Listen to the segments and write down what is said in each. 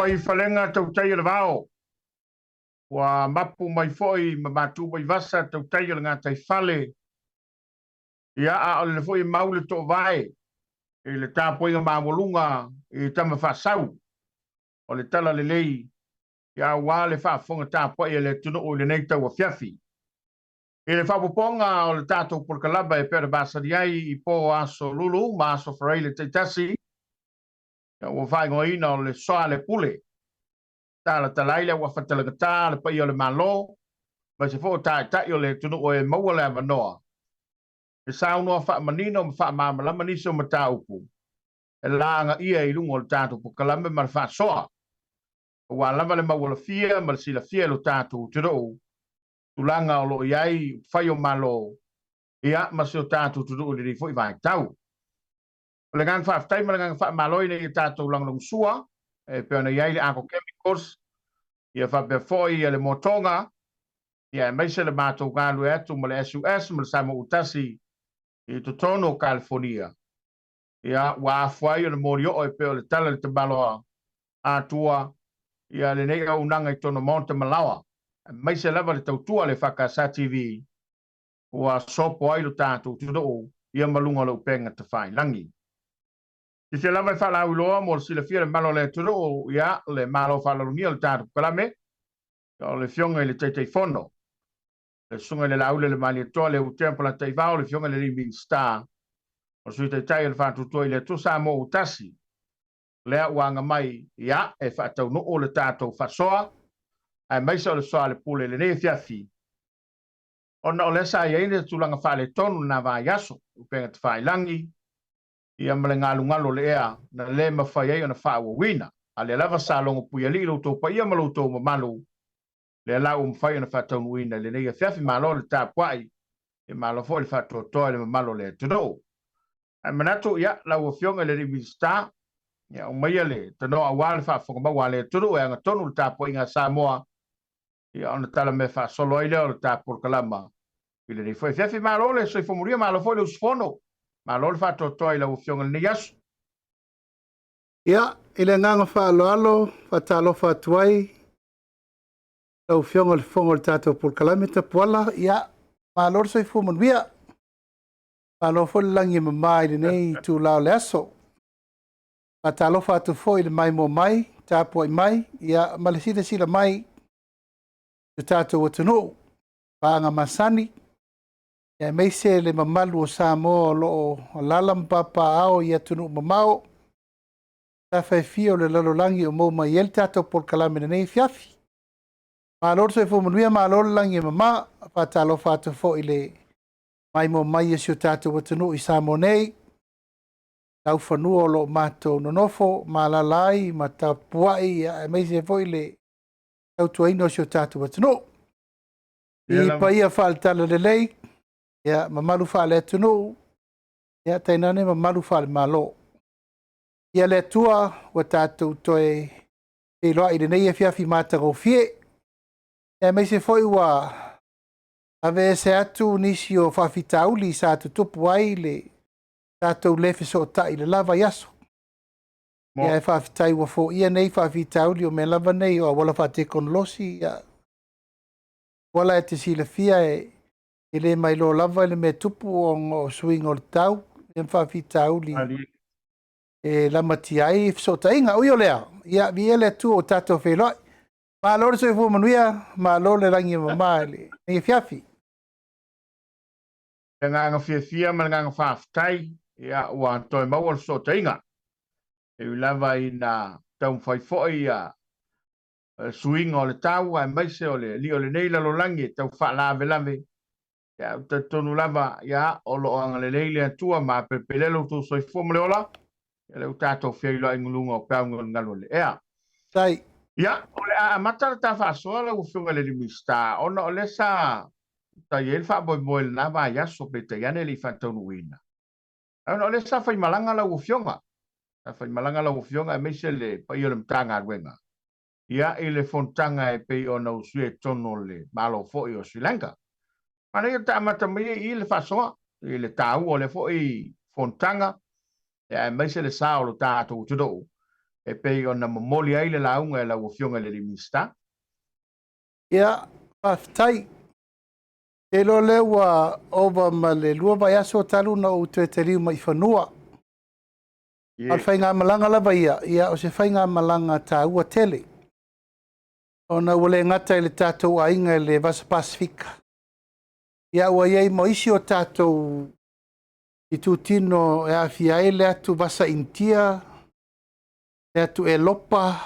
mai falega tautai o le vao, ua mapu mai foi ma matu mai vasa tautai o le gataifale, ia a o lele foi e mau le toovae i le tapuaiga maualuga i Tama Faasau o le Tala Lelei, ia aua le faafofoga tapuai a le atunuu i lenei tauafiafi. I le faaopoopoga o le tatou polokalame e pei ona masani ai i po Aso Lulu ma Aso Faraile taitasi, ua faaigoaina o le Soa le Pule, talatala ai le auafa talagata le paia o le Malo, aemaise foi o taitai o le atunuu e maua le avanoa e saunoa faamanino ma faamalamalama nisi o mataupu e lagaia i luga o le tatou polokalame ma le faasoa, aua lava le maualafia ma le silafia e lo tatou atunuu tulaga o lo o i ai upufai o Malo, ia, ma si o tatou atunuu i lenei foi vaitau. O le agaga faafetai ma le agaga faamalo ina ia tatou lagolagosua e pei ona i ai le Arco Chemicals, ia faapea foi le Motoga, ia aemaise le matou galue atu ma le SUS ma le Samoa Utasi i totonu o Kalifonia. Ia, ua afua ai ona molioo e pei o le tala i le tamaloa Atua, ia lenei auaunaga i totonu o Maota ma Laoa, aemaise lava le tautua a le EFKS TV ua sopo ai lo tatou atunuu ia ma luga o le upega tafailagi. Silafia lava e faalauiloa mo le silafia e le mamalu o le atunuu, ia, le Malo faaaloalogia o le tatou polokalame, o le Afioga i le Taitaifono, le Susuga i le Laauli o le Malietoa, le Utea Polataivao, le Afioga i le alii Minisita, o le Sui Taitai o le Faatuatua i le Atua Samoa ua tasi, lea ua aga mai, ia, e faataunuu le tatou faasoa, aemaise o le soa a le pule i lenei afiafi, ona o lea sa i ai le tulaga faaletonu i lena vaiaso, upega tafailagi, ia ma le galugalu o le ea na le mafai ai ona faaauauina. A lea lava sa logo puialii lo outou paia ma lo outou mamalu, lea la ua mafai ona faataunuuina i lenei afiafi. Malo le tapuai, ia malo foi le faatoatoa i le mamalu o le atunuu. Ae manatu, ia, lau Afioga i le alii Minisita, ia aumaia le tanoa aua le faafofoga maua a le atunuu e agatonu le tapuaiga a Samoa, ia ona tala mea faasolo ai lea o le ta polokalama i lenei foi afiafi. Malo le soifua manuia, malo foi le usufono, malo le faatoatoa i lau Afioga i lenei aso. Ia, i le agaga faaaloalo, faatalofa atu ai lau Afioga i le Fofoga o le tatou polokalame Tapuala, ia, malo le soifua manuia. Malo foi le lagi e mama i lenei itula o le aso. Faatalofa atu foi i le maimoa mai, tapuai mai, ia, ma le silasila mai i le tatou atunuu, paaga masani, aemaise le mamalu o Samoa o lo o alaala ma papaaao i atunuu mamao, tafa e fia o le lalolagi o maua mai ai le tatou polokalame i lenei afiafi. Malo le soifua manuia, malo le lagi e mama. Faatalofa atu foi i le maimoa mai o si o tatou atunuu i Samoa nei, laufanua o lo o matou nonofo ma alaala ai ma tapuai, aemaise foi le tautuaina o si o tatou atunuu. I paia faale-Talalelei, ia, mamalu faale-atunuu, ia, tainane mamalu faale-Malo. Ia le Atua ua tatou toe feiloai i lenei afiafi matagofie, aemaise foi ua aveese atu nisi o faafitauli sa tutupu ai le tatou le fesootai i le la vaiaso. Ia, e faafetai ua foia nei faafitauli o mea lava nei o auala faatekonolosi. Ia, wala e te silafia e le mailoa lava i le mea tupu ona o suiga o le tau, ia ma faafitauli e lamatia ai fesootaiga. Ui o lea, ia, viia le Atua ua tatou feiloai. Malo le soifua manuia, malo le lagi e mama i lenei afiafi. Le agaga fiafia ma le agaga faafetai, ia, ua toe maua le fesootaiga. E ui lava ina taumafai foi ia suiga o le tau aemaise o le alii o lenei lalolagi e tau faalavelave, ia, ou te talitonu lava, ia, o lo o agalelei le Atua ma apelepelea lo outou soifua ma le ola, ia lea ua tatou feiloai i luga o peau galugalu o le ea. Tai. Ia, o le a amata le ta faasoa lau Afioga i le Minisita, ona o lea sa i ai le faamoemoe i lena vaiaso, peitai ane e le i faataunuuina. Ona o lea sa faimalaga lau Afioga, sa faimalaga lau Afioga aemaise le paia o le Matagaluega, ia, i le fonotaga e pei ona usuia i totonu o le Malo foi o Sri Lanka. Manaia ta amata mai ai i le faasoa, i le taua o lea foi fonotaga, aemaise le sao o lo tatou atunuu. e pei ona momoli ai le lauga e lau Afioga i le alii Minisita. Ia, faafetai. Te iloa lea ua ova ma le 2 vaiaso talu ona ou toe taliu mai i fanua. A o le faigamalaga lava ia, ia o se faigamalaga taua tele, ona ua le gata i le tatou aiga i le Vasa Pasefika, ia ua i ai ma isi o tatou itutino e aafia ai le atu Vasa Initia, le atu Elopa,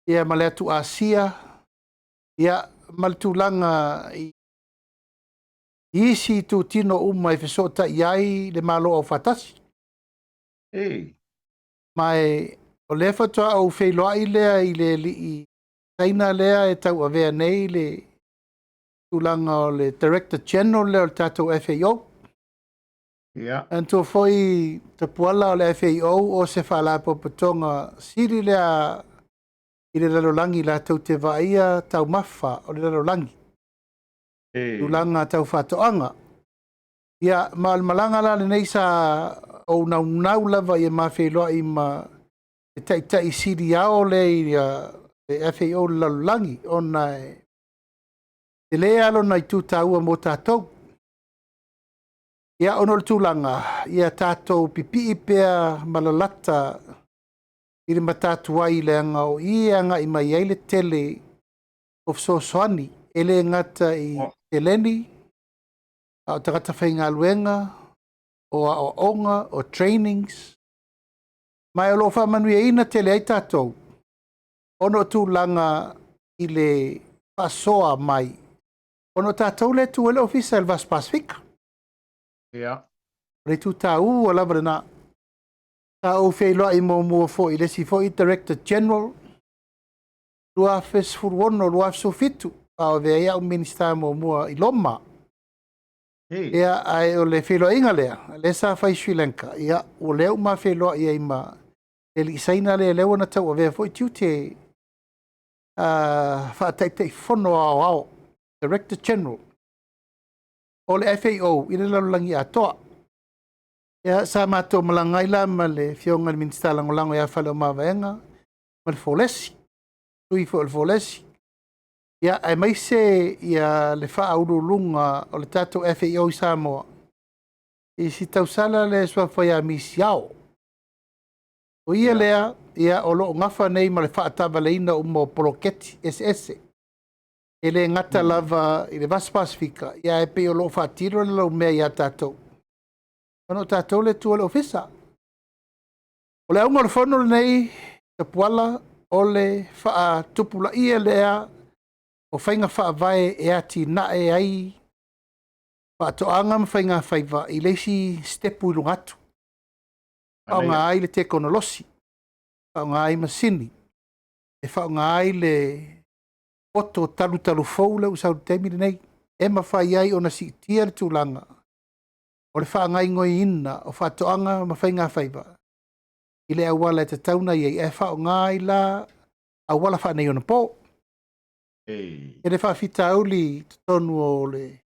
ia ma le atu Asia, ia ma le tulaga i isi itutino uma e fesootai ai le Malo Aufaatasi. Ma o lea faatoa ou feiloai lea i le alii Saina lea e tauavea nei le tulaga o le Director General lea o le tatou FAO. Manatua foi Tapuala o le FAO o se faalapotopotoga sili lea i le lalolagi latou te vaaia taumafa o le lalolagi. Tulaga tau faatoaga. Ia, ma o le malaga la lenei sa ou naunau lava ia ma feiloai ma le taitai sili ao lea i le FAO i le lalolagi, ona e tele lava lona itu taua mo tatou. Ia, ona o le tulaga, ia tatou pipii pea ma lalata i le matatuai, leaga o i e agai mai ai le tele o fesoasoani, e le gata i seleni, a o tagata faigaluega, o aoaoga, o trainings. Ma o lo o faamanuiaina tele ai tatou, ona o tulaga i le faasoa mai, ona o tatou lea e tu ai le ofisa i le Vasa Pasefika. O le itu taua lava lena. Sa ou feiloai muamua foi i le isi foi Director General, 2016, 2017, a o avea ai au Minisita muamua i Roma. Ia, ae o le feiloaiga lea, lea sa fai i Sri Lanka, ia, ua lea ua ma feiloai ai ma le alii Saina lea, lea ua na tauavea foi tiute faataitaifono aoao, Director General o le FAO i le lalolagi atoa. Ia, sa matou malaga ai la ma le Afioga i le Minisita Lagolago ia Faleomavaega ma le Folesi, sui foi o le Folesi, ia, aemaise ia le faauluuluga o le tatou FAO i Samoa i si tausala lea e suafa ia Misiao. O ia lea, ia, o lo o gafa nei ma le faatavaleina uma o poloketi eseese. E le gata lava i le Vasa Pasefika, ia ae pei o lo o faatino le laumea ia tatou, ona o tatou le tu o le ofisa. O le auga o le fono lenei, Tapuala, o le faatupulaia lea o faiga faavae e atinae ai faatoaga ma faiga faiva i le isi stepu i luga atu. Faaaoga ai le tekonolosi, faaaoga ai masini, e faaaoga ai le poto talutalu fou lea ua sau i le taimi lenei, e mafai ai ona siitia le tulaga o le faagaoioiina o faatoaga ma faiga faiva i le auala e tatau ona i ai, ae faaaoga ai la auala faaneionapo. E le faafitauli i totonu o le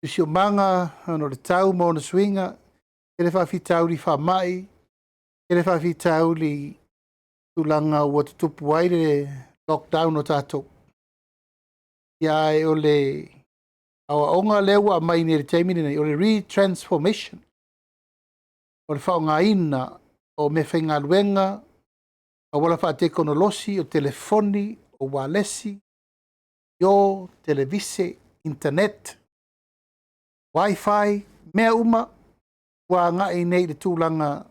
siosiomaga, ona o le tau ma ona suiga, e le faafitauli faamai, e le faafitauli tulaga ua tutupu ai le lockdown o tatou. Ia, ae o le aoaoga lea ua aumai nei i le taimi lenei, o le retransformation, o le faaaogaina o meafaigaluega, auala faatekonolosi, o telefoni, o ualesi, io, televise, internet, wifi, mea uma ua agai nei i le tulaga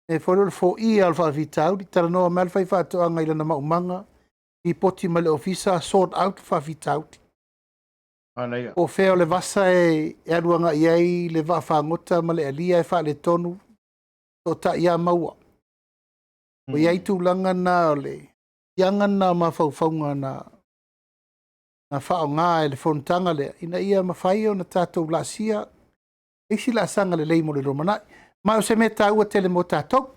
e foi lea o le foia o le faafitauli. Talanoa mai le faifaatoaga i lana maumaga, lipoti mai le ofisa, sort out le faafitauli. Manaia. Po o fea o le vasa e alu agai ai le vaafagota ma le alia e faaletonu, toatai lava maua. O i ai tulaga na o le tiaga na o mafaufauga na faaaoga e le fonotaga lea, ina ia mafai ona tatou laasia isi laasaga lelei mo le lumanai. Ma o se mea taua tele mo tatou.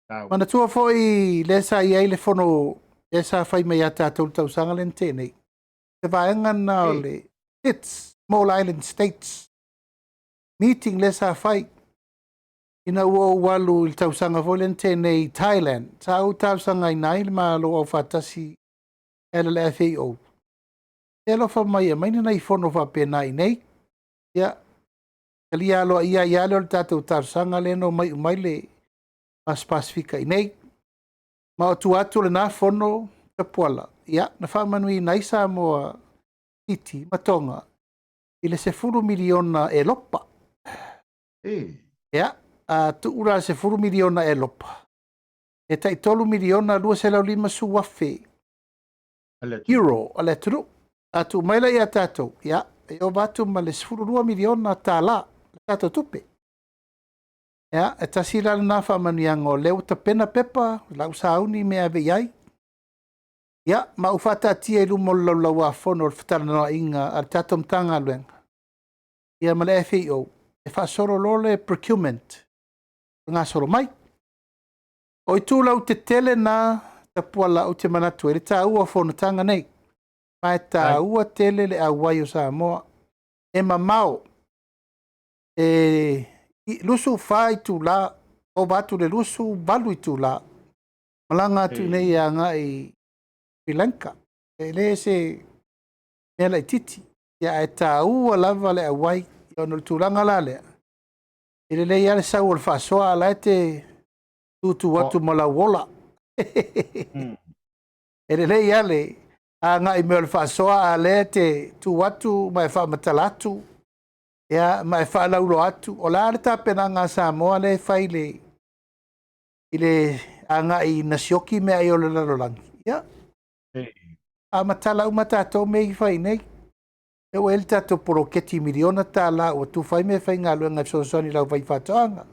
Tau. Manatua foi lea sa i ai le fono lea sa fai mai ia tatou le tausaga lea na tea nei. Se vaega na o le SIDS, Small Island States, meeting lea sa fai. Ina ua ou alu i le tausaga foi lea na tea nei i Thailand, sa ou talosagaina ai le Malo Aufaatasi e ala i le FAO, e alofa mai e aumai ni nai fono faapena i inei. Ia, talia aloaia ai lava lea o le tatou talosaga lea na omai uma ai le Vasa Pasefika i inei. Ma o tua atu o lena fono Tapuala, ia, na faamanuiaina ai Samoa, Fiti ma Toga i le $10 miliona Elopa. Ia, a tuu la le $10 miliona Elopa, e tai $3 miliona 250 afe euro a le atunuu. A tuu mai la ia tatou, ia, e ova atu ma le $12 miliona tala le tatou tupe. Ia, e tasi la lena faamanuiaga o lea ua tapena pepa, o la ua sauni mea e ave i ai. Ia, ma ua faataatia i luma o le Laulau-a-Fono o le fetalanoaiga a le tatou Matagaluega, ia ma le FAO, e faasolo loa le procurement e gasolo mai. O itu lautetele na Tapuala ou te manatu ai le taua o fonotaga nei. Ma e taua tele le auai o Samoa. E mamao, e 24 itula, ova atu le 28 itula, malaga atu nei e agai i Sri Lanka. E le se mea laitiiti, ia ae taua lava le auai, ona o le tulaga la lea, e lelei lava le sau o le faasoa, a o la e te tutu atu ma lau ola. E lelei lava le agai mai o le faasoa, a o lea e te tu atu ma e faamatala atu, ia, ma e faalauiloa atu. O le a le tapenaga a Samoa lea e fai i le agai ina sioki meaai o le lalolagi? Ia, faamatala uma tatou mea ia e fai nei. E ua i ai le tatou poloketi miliona tala ua tufa ai meafaigaluega e fesoasoani i le aufaifaatoaga.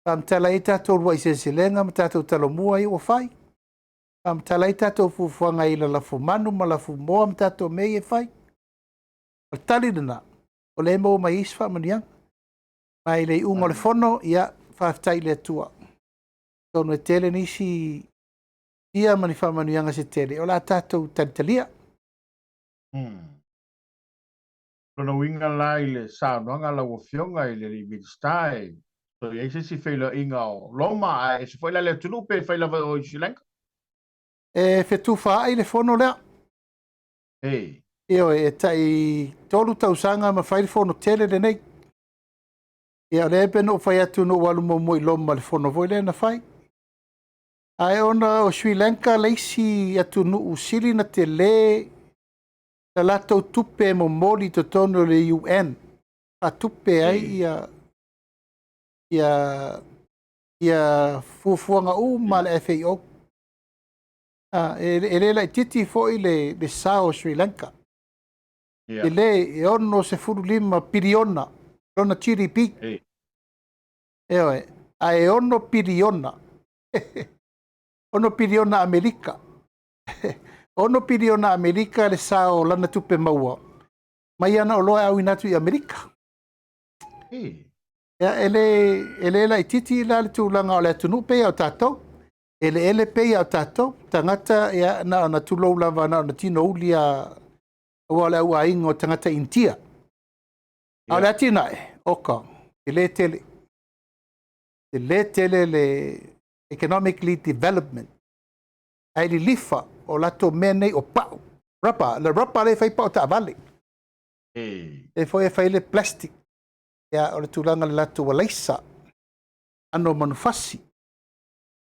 Faamatala ai tatou uluai seleselega ma tatou talomua ia ua fai. Faamatala ai tatou fuafuaga i lalafomanu ma lafumoa ma tatou mea ia e fai. O le tali lena, o lea e maua mai ai isi faamanuiaga. Ma i le iuga o le fono, ia, faafetai i le Atua. Atonu e tele nisi ia ma ni faamanuiaga se tele o le a tatou talitalia. Lona uiga la i le saunoaga a lau Afioga i le alii Minisita e toe i ai se isi feiloaiga o Roma ae ese foi la le atunuu pe fai lava o i Sri Lanka? E fetufaai le fono lea. Ioe, e tai 3 tausaga ma fai le fono tele lenei. Ia, o lea pei ona ou fai atu na ou alu muamua i Roma i le fono foi lea na fai. Ae ona o Sri Lanka le isi atunuu sili na tele la latou tupe e momoli i totonu o le UN, faatupe ai ia ia ia fuafuaga uma a le FAO. E le laitiiti foi le sao o Sri Lanka. E le, e 65 piliona lona GDP. Ioe, ae 6 piliona, 6 piliona Amerika. 6 piliona Amerika le sao o lana tupe maua mai ana oloa e auina atu i Amerika. Ia, e le laitiiti la le tulaga o le atunuu pei o tatou. Eleele pei o tatou. Tagata, ia, na ona tulou lava, na ona tinouli a aua o le auaiga o tagata Initia. A o le atinae, oka, e le tele. E le tele le economically development. Ae lilifa o latou mea nei o pau. Rubber, le rubber lea e fai pau taavale. E foi e fai le plastic. Ia, o le tulaga le latou alaisa, ano manufasi.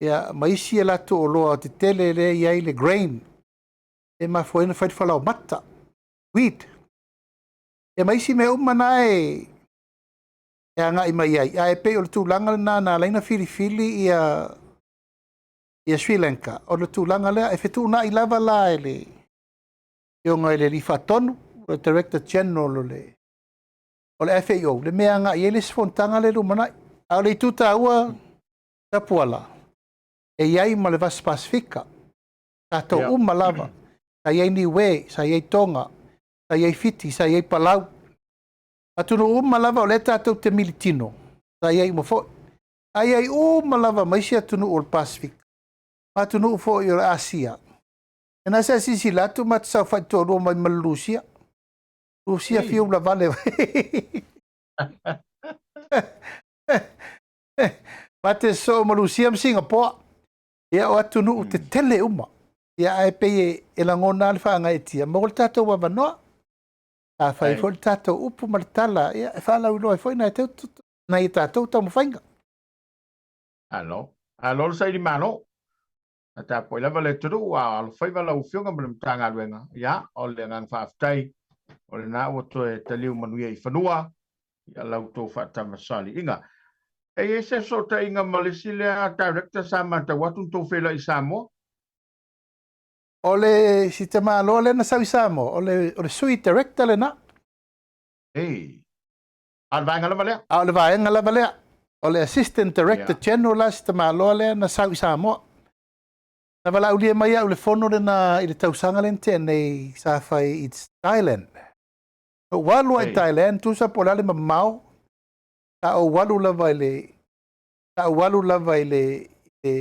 Ia, ma isi e latou oloa tetele lea e i ai le grain. E mafua ai ona fai le falaoamata, wheat. Ia ma isi mea uma na e agai mai ai. Ae pei o le tulaga lena na ala ai ona filifili ia Sri Lanka. O le tulaga lea e fetuunai lava la e le afioga i le Alii Faatonu, le Director General o le FAO, le mea e agai i ai le isi fonotaga lea e lumanai. A o le itu taua, Tapuala, e i ai ma le Vasa Pasefika, tatou uma lava. Sa i ai Niue, sa i ai Toga, sa i ai Fiti, sa i ai Palau. Atunuu uma lava o lea tatou te militino, sa i ai uma foi. A i ai uma lava ma isi atunuu o le Pasefika, ma atunuu foi o le Asia. E na se silasila atu ma te saofai toalua mai ma le Lusia. Lusia fiu lavale. Ma te sosoo ma Lusia ma Singapoa. Ia, o atunuu tetele uma. Ia, ae pei e, e lagona lava le faagaeetia, maua le tatou avanoa. A fai foi le tatou upu ma le tala, ia, e faalauiloa ai foi nai, nai a tatou taumafaiga. Alo. Alo le saili malo. A tapuai lava le atunuu a o alofaiva lau Afioga ma le Matagaluega. Ia, o le agaga faafetai o lena ua toe taliu manuia i fanua ia la outou faatamasoaliiga. E i ai se fesootaiga ma le isi lea Director sa matau atu na tou feiloai i Samoa? O le si tamaloa lea na sau i Samoa, o le, o le Sui Director lena. Ei. A o le vaega lava lea? A o le vaega lava lea. O le Assistant Director General la si tamaloa lea na sau i Samoa. Na valaaulia mai au i le fono lena i le tausaga lea na tea nei sa fai i Thailand. Na ou alu lava i Thailand, tusa po o le a le mamao, sa ou alu lava i le, sa ou alu lava i le, i le,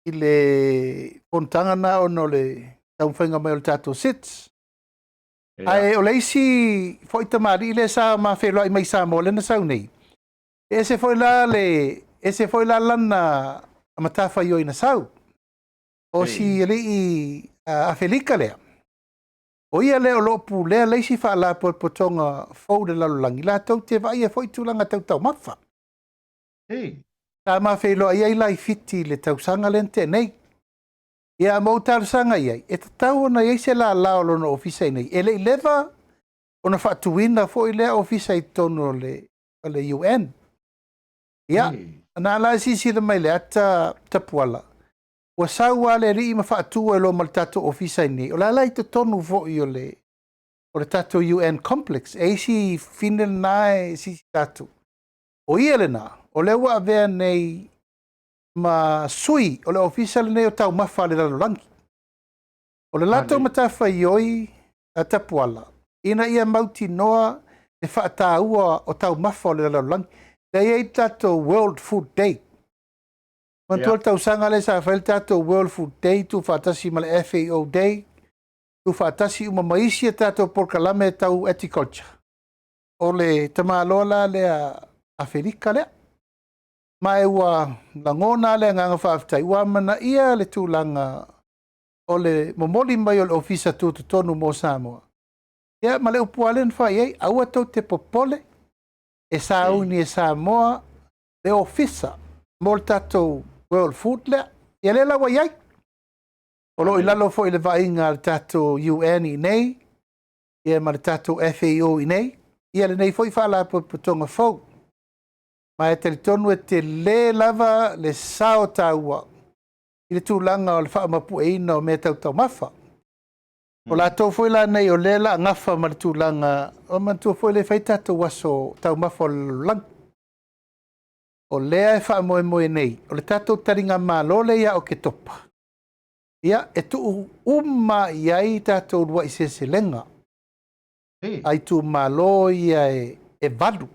i le fonotaga lena ona o le taumafaiga mai o le tatou SIDS. Ae o le isi foi tamalii lea sa ma feiloai mai i Samoa lea na sau nei, e ese foi la le, ese foi la lana matafaioi na sau. O si alii Afelika lea, o ia lea o lo o pulea le isi faalapotopotoga fou i le lalolagi, latou te vaaia foi tulaga tau taumafa. Sa ma feiloai ai la i Fiti i le tausaga lea na tea nei. Ia, ma ou talosaga i ai, e tatau ona i ai se lala o lona ofisa i inei. E le i leva ona faatuina foi lea ofisa i totonu o le, o le UN. Ia, na la e silasila mai i le ata tapuala, ua sau lava le alii ma faatu ai loa ma le tatou ofisa i inei. O la la i totonu foi o le, o le tatou UN complex. E isi fine lena e silasila atu. O ia lena, o lea ua avea nei ma sui o le ofisa lenei o taumafa a le lalolagi. O le latou matafaioi a Tapuala, ina ia mautinoa le faataua o taumafa o le lalolagi. Lea e i ai le tatou World Food Day. Manatua le tausaga lea sa fai le tatou World Food Day tuufaatasi ma le FAO Day, tuufaatasi uma ma isi a tatou polokalame tau agriculture. O le tamaloa la lea Afelika lea. Ma e ua lagona le agaga faafetai, ua amanaia le tulaga o le momoli mai o le Ofisa Tutotonu mo Samoa. Ia, ma le upu lava lea na fai ai, aua tou te popole, e sauni e Samoa le Ofisa mo le tatou World Food lea. Ia lea la ua i ai. O lo o i lalo foi i le vaaiga a le tatou UN i inei, ia ma le tatou FAO i inei, ia lenei foi faalapotopotoga fou. Ma e talitonu e tele lava le sao taua i le tulaga o le faamapueina o mea tau taumafa. O latou foi la nei o lea la gafa ma le tulaga, o manatua foi lea e fai tatou aso taumafa o le lalolagi. O lea e faamoemoe nei, o le tatou taligamalo lea ia Oketopa, ia e tuu uma i ai tatou uluai seleselega a itumalo ia e, e valu.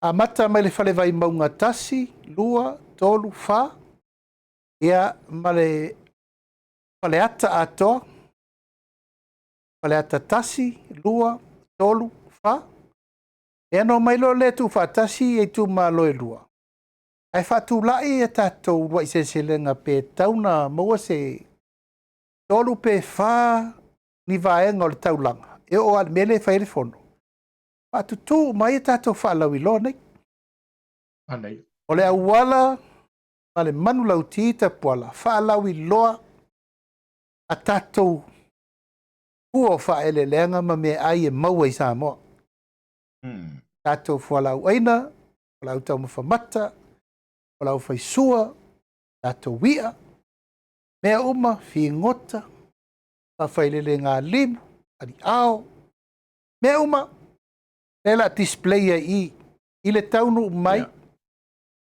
Amata mai le fale Vaimauga 1, 2, 3, 4, ia ma le Faleata atoa, Faleata 1, 2, 3, 4. Ia ona omai loa lea tuufaatasi ia itumalo e lua, ae faatulai a tatou uluai seleselega pe tatau ona maua se 3 pe 4 ni vaega o le taulaga e oo lava i le mea lea e fai ai le fono, faatutu uma ai a tatou faalauiloa nei. O le auala ma le manulauti tapuala, faalauiloa a tatou fua o faaeleeleaga ma meaai e maua i Samoa. Tatou fualaau aina, fualaau taumafa mata, fualaau faisua, tatou i'a, mea uma, figota, faafailelega limu, aliao, mea uma, lea la display ai i i le taunuu mai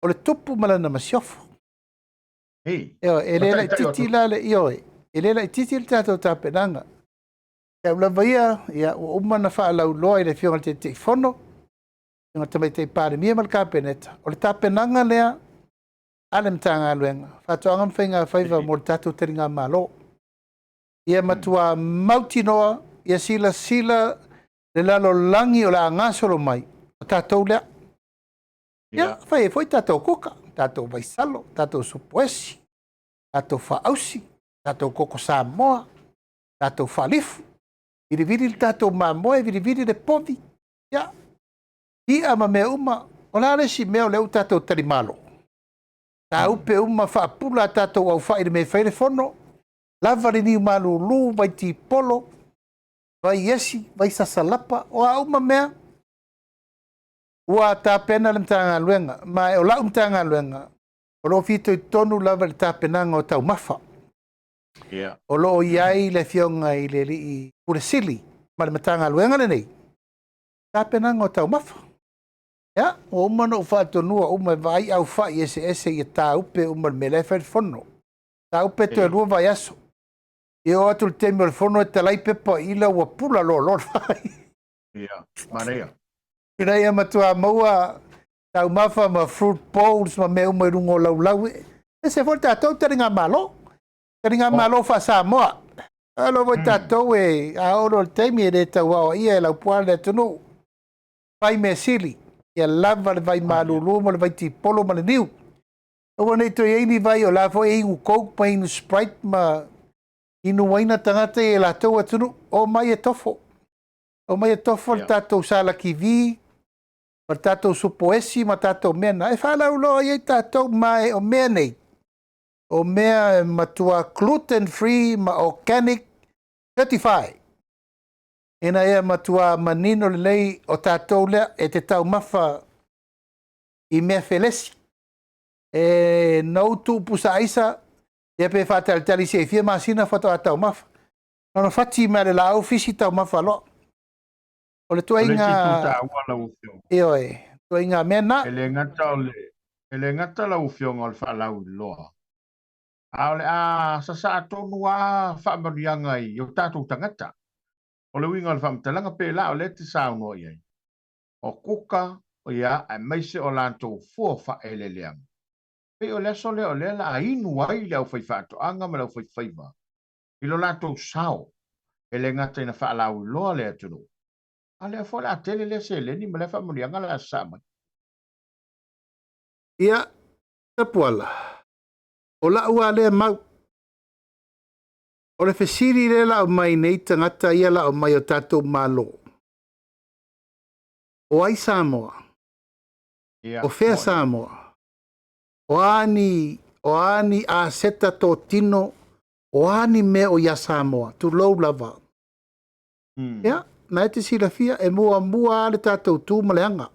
o le tupu ma lana masiofo. Ioe, e le laitiiti la le, ioe, e le laitiiti le tatou tapenaga. E au lava ia, ia, ua uma ona faalauiloa i le Afioga i le Taitaifono, Afioga i le Tamaitai Palemia ma le Kapeneta, o le tapenaga lea a le Matagaluega, Faatoaga ma Faiga Faiva mo le tatou taligamalo. Ia matua mautinoa, ia silasila le lalolagi o le a gasolo mai, o tatou lea. Ia, fai ai foi tatou kuka, tatou vaisalo, tatou supoesi, tatou faausi, tatou koko Samoa, tatou faalifu, vilivili le tatou mamoe, vilivili le povi, ia, i'a ma mea uma. O le a le isi mea o lea ua tatou talimalo? Tāupe uma faapula a tatou aufai i le mea e fai ai le fono, lava le niu malulu, vai tipolo, vai esi, vai sasalapa, o a uma mea, ua tapena le Matagaluega. Ma o lau Matagaluega, o lo o fitoitonu lava i le tapenaga o taumafa. O lo o i ai le Afioga i le Alii Pule Sili ma le Matagaluega lenei, tapenaga o taumafa. Ia, ua uma ona ou faatonua uma e vaai aufai eseese ia tāupe uma le mea la e fai le fono. Tāupe toe 2 vaiaso. Ia oo atu le taimi o le fono e talai pepa ila ua pula loaloa le fai. Ia, manaia. Ina ia matua maua taumafa ma fruit bowls ma mea uma i luga o laulau. E ese foi le tatou taligamalo. Taligamalo faa-Samoa. Alo foi tatou e a oo loa le taimi e le tau aoaia e Laupua le atunuu. Fai mea sili, ia lava le vai malulu ma le vai tipolo ma le niu. Aua ne i toe i ai ni vai o la foi e inu Coke ma inu Sprite ma inu uaina tagata ia i latou atunuu. Omai e tofo. Omai e tofo le tatou salakivi ma le tatou supoesi ma tatou mea na. E faalauiloa i ai tatou ma e o mea nei, o mea e matua gluten free ma organic certified. Ina ia matua manino lelei o tatou lea e te taumafa i mea felesi. E nou tuu pusa aisa, ia pe faatalitali se i fia masina faatoa taumafa. Ona fati mai le laau fisi taumafa loa. O le tuaiga... O le isi itu taua lau Afioga. Ioe, tuaiga mea na. E le gata o le, e le gata lau Afioga o le faalauiloa, a o le a sasaa tonu lava faamanuiaga i o tatou tagata. O le uiga o le faamatalaga pe la o lea e te saunoa i ai, o kuka, ia, aemaise o latou fua faaeleeleaga. Pei o le aso lea o lea o le a inu ai le aufaifaatoaga ma le aufaifaiva i lo latou sao, e le gata ina faalauiloa le atunuu, a o lea foi o le a tele lea seleni ma lea faamanuiaga o le a sasaa mai. Ia, Tapuala, o lau lava lea mau, o le fesili lea la aumai nei tagata ia la aumai o tatou Malo, o ai Samoa? Ia, O fea moe. Samoa? O a ni, o a ni aseta totino, o a ni mea o ia Samoa, tulou lava. Ia, na e te silafia, e muamua lava le tatou tu ma le aga.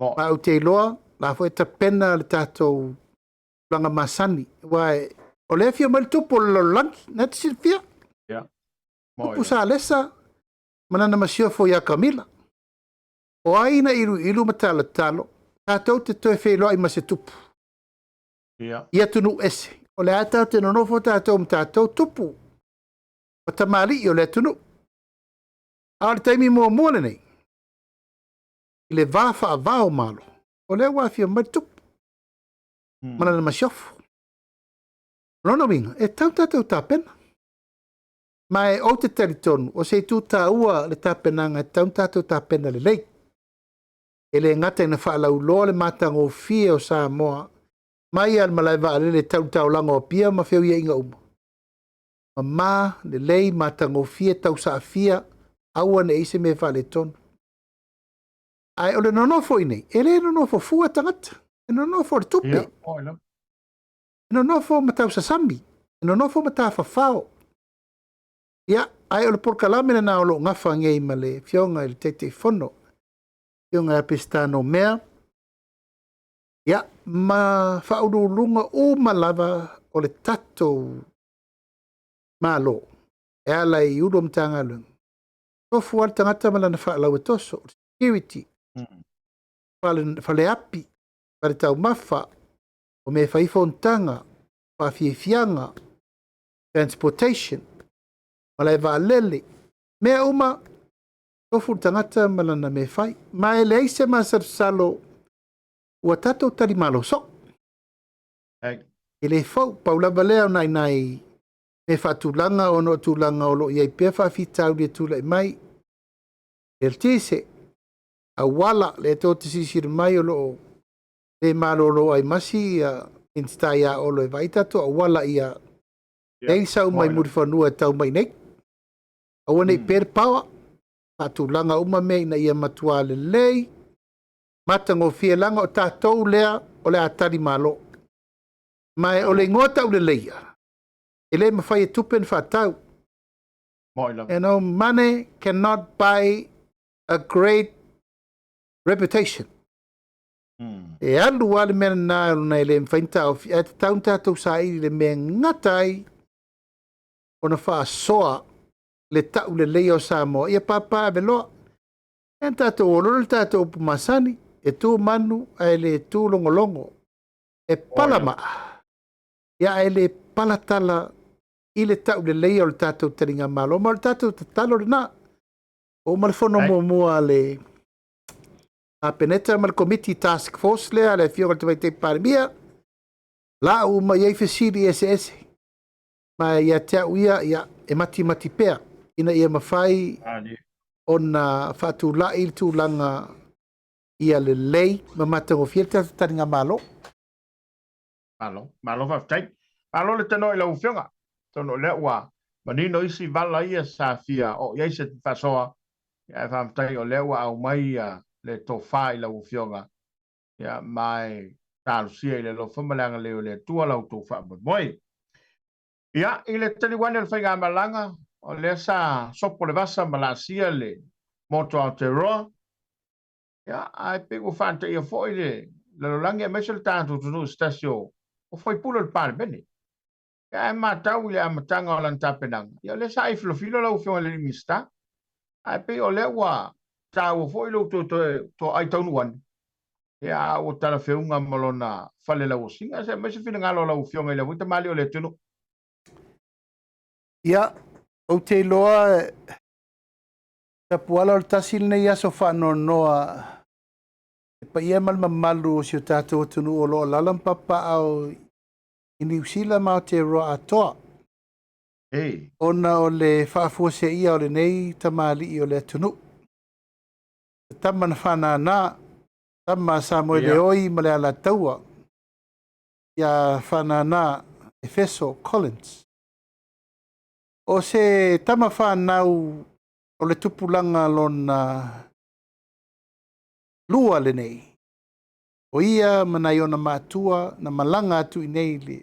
Moe. Ma ou te iloa, la foi e tapena le tatou tulaga masani. Aua e, o lea e afio mai le tupu o le lalolagi, na e te silafia. Ia. Moe. Tupu Salesa ma lana masiofo ia Kamila. O ai na iluilu ma talotalo, tatou te toe feiloai ma se tupu. Ia. I atunuu ese. O le a tatou te nonofo tatou ma tatou tupu. O tamalii o le atunuu. A o le taimi muamua lenei, i le va faavao Malo, o lea ua afio mai le tupu. Ma lana masiofo. O lona uiga, e tau tatou tapena. Ma e ou te talitonu, o se itu taua le tapenaga e tatau ona tatou tapena lelei. E le gata ina faalauiloa le matagofie o Samoa mai lava i le malae vaalele tau i le taulaga o Apia ma feuiaiga uma. Mama, lelei, matagofie, tausaafia, aua ne i se mea faaletonu. Ae o le nonofo i nei, e le nonofo fua tagata, e nonofo le tupe. Ia, oi lava. E nonofo ma tausasami, e nonofo ma tafafao. Ia, ae o le polokalame lena o lo o gafa nei ma le Afioga i le Taitaifono, Afioga ia Peseta Nomea, ia, ma faauluuluga uma lava o le tatou Malo, e ala i Ulu o Matagaluega. Tofu lava le tagata ma lana faalau e toso, o le security, faleapi, fale taumafa, o mea e fai ai fonotaga, faafiafiaga, transportation, malae vaalele, mea uma, tofu le tagata ma lana mea e fai. Ma e leai se masalosalo ua tatou talimalo soo. E le fou, pau lava lea o nai nai mea faatulaga ona o tulaga o lo o i ai pea faafitauli e tulai mai. Eletise, auala, lea tou te silasila mai o lo o le malolo ai masi ia Minisita ia Olo e vaai tatou auala ia nei sau mai Mulifanua e tau mai nei. Aua nei pea le power, faatulaga uma mea ina ia matua lelei, matagofie leaga o tatou lea o le a tali malo. Ma o le igoa tauleleia, e le mafai e tupe ona faatau. You know, money cannot buy a great reputation. E alu lava le mea lena ona e le mafai ona taofi, ae tatau ona tatou saili le mea e gata ai ona faasoa le tauleleia o Samoa. Ia papa ave loa. Ia na tatou o loa le tatou upu masani, e tu manu ae le tu logologo. E pala maa, ia ae le pala tala i le tauleleia o le tatou taligamalo. Ma o le tatou tatalo lena. Ua uma le fono muamua a le Kapeneta ma le Komiti Task Force lea a le Afioga i le Tamaitai Palemia, lau uma i ai fesili eseese. Ma ia te au ia, ia, e matimati pea ina ia mafai ona faatulai le tulaga ia lelei ma matagofie le tatou taligamalo. Malo, malo faafetai. Malo le tanoa i lau Afioga. Atonu o lea ua manino isi vala ia sa fia oo i ai se faasoa, ae faafetai o lea ua aumai le tofa i lau Afioga, ia, ma e talosia i le alofa ma le agalelei o le Atua la outou faamoemoe. Ia, i le taliuane o le faigamalaga, o lea sa sopo le vasa ma laasia le motu Aotearoa, ia, ae pei ua faantaia foi le lalolagi aemaise le tatou atunuu i se tasi o faipule o le Palemene. Ia, ae matau i le amataga o lana tapenaga, ia o lea sa e filofilo lau Afioga i le Minisita, ae pei o lea ua taua foi lou toe toai taunuu ane, ia, a ua talafeuga ma lona fale lauosiga. Se aumai se finagalo o lau Afioga i lea foi tamalii o le atunuu. Ia, ou te iloa Tapuala o le tasi lenei aso faanoanoa le paia ma le mamalu o si o tatou atunuu o lo o alaala ma papaaao i Niu Sila ma Aotearoa atoa. Ona o le faafuaseia o lenei tamalii o le atunuu. Le tama na faanana, tama a Samoeleoi ma le Alataua, ia Faanana Efeso Collins. O se tama fanau o le tupulaga lona lua lenei, o ia ma nai ona matua na malaga atu i nei i le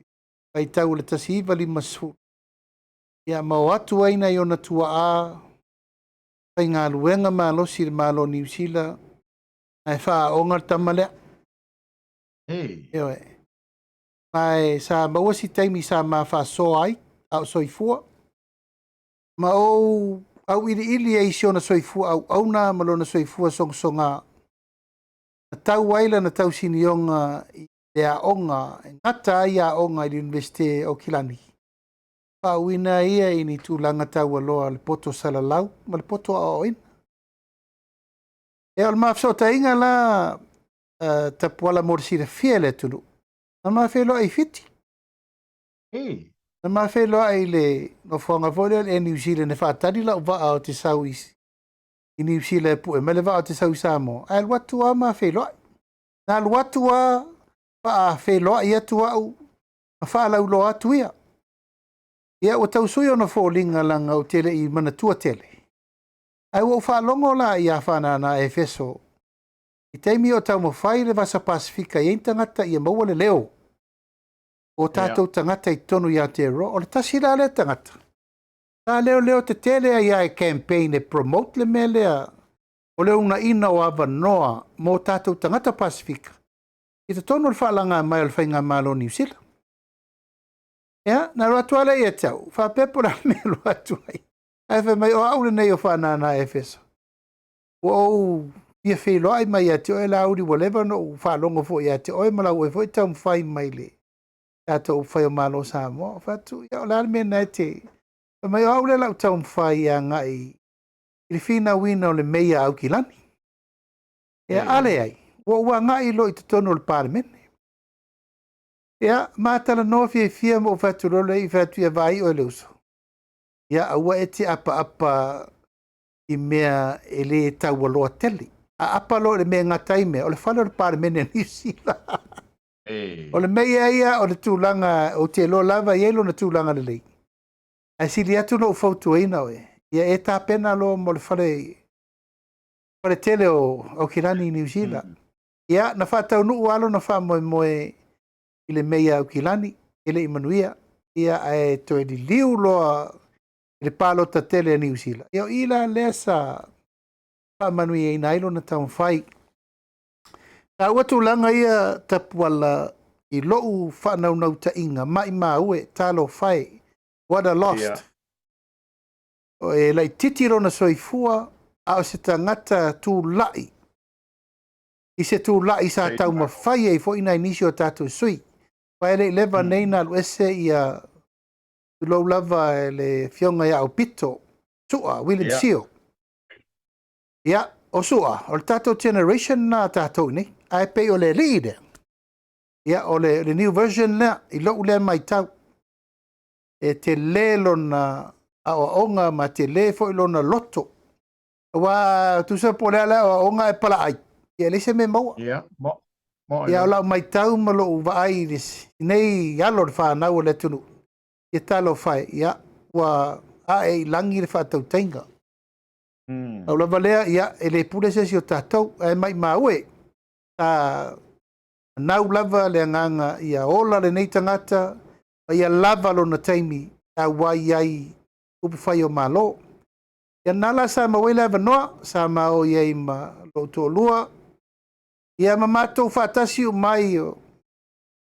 vaitau o le 1950, ia ma o atu ai nai ona tuaa faigaluega malosi i le Malo o Niu Sila ae faaaoga le tama lea. Ioe. Ma e sa maua si taimi sa ma faasoa ai a o soifua, ma ou auiliili ai i si ona soifua auauna ma lona soifua sogasoga, na tau ai lana tausinioga i le aoga e gata ai aoga i le Iunivesite o Kilani, faauuina ai ia i ni tulaga taualoa o le poto salalau ma le poto aoaoina. E o le ma fesootaiga la Tapuala mo le silafia e le atunuu, na ma feiloai i Fiti. Na ma feiloai i le nofoaga foi lea o le Air New Zealand e faatali lau vaa o te sau i Niu Sila e pue mai le vaa o te sau i Samoa, ae alu atu lava ma feiloai. Na alu atu lava faafeiloai atu au ma faalauiloa atu ia. Ia ua tau sui ona foliga leaga ou te le i manatua tele. Ae ua ou faalogo la ia Faanana Efeso i taimi o taumafai le Vasa Pasefika e i ai ni tagata ia maua le leo o tatou tagata i totonu i Aotearoa. O le tasi la lea tagata, sa leoleo tetele ai lava e campaign e promote le mea lea o le uunaina o avanoa mo tatou tagata Pasefika i totonu o le faalaga mai o le Faigamalo o Niu Sila. Ia, na alu atu lava lea ia te au, faapea po o le a le mea e alu atu ai. Ae fai mai, o au lenei o Faanana Efeso. Ua ou fia feiloai mai ia te oe Laauli, ua leva ona ou faalogo foi ia te oe ma lau oe foi taumafai mai le tatou upufai o Malo o Samoa. Ou fai atu, ia o le a le mea lena e te... Fai mai, o au lea o le a ou taumafai e agai i le finauina o le meia a Aukilani. Ia, a leai, ua ou agai loa i totonu o le Palemene. Ia, ma talanoa fiafia ma ou fai atu loa lea i fai atu, ia vaai oe le uso. Ia, aua e te apaapa i mea e le taualoa tele. Aapa loa i le mea e gata ai mea, o le fale o le Palemene a Niu Sila. O le mea ia ia, o le tulaga, ou te iloa lava e i ai lona tulaga lelei, ae sili atu ona ou fautuaina oe, ia e tapena loa mo le fale, fale tele o Aukilani i Niu Sila. Ia, na faataunuu lava lona faamoemoe i le mea i Aukilani, e le i manuia. Ia, ae toe liliu loa i le palota tele a Niu Sila, ia o i la lea sa faamanuiaina ai lona taumafai. Taua tulaga ia Tapuala i lou faanaunautaiga, maimau e, talofa e, what a lost. Yeah. E laitiiti lona soifua, a o se tagata tulai, i se tulai sa taumafai ai foi nai nisi o tatou sui. Aua e le i leva nei na alu ese ia, tulou lava e le afioga ia Aupito, Sua, William Seal. Ia, o Sua, o le tatou generation lena a tatou i nei, ae pei o le alii lea, ia, o le, le new version lea, i lou lea matau, e tele lona aoaoga ma tele foi lona loto. Aua tusa po o le a le aoaoga ae palaai, ia e leai se mea e maua. Ia, mo, mo Ia, o lau matau ma lou vaai i nei alo o le fanau o le atunuu, ia talofa e, ia, ua ae i lagi le faatautaiga. Pau lava lea, ia, e le pule se isi o tatou, ae maimau e, sa nau lava le agaga ia ola lenei tagata, ma ia lava lona taimi e auai ai upufai o Malo. Ia na la sa maua ai le avanoa, sa ma o i ai ma lou toalua, ia ma matou faatasi uma ai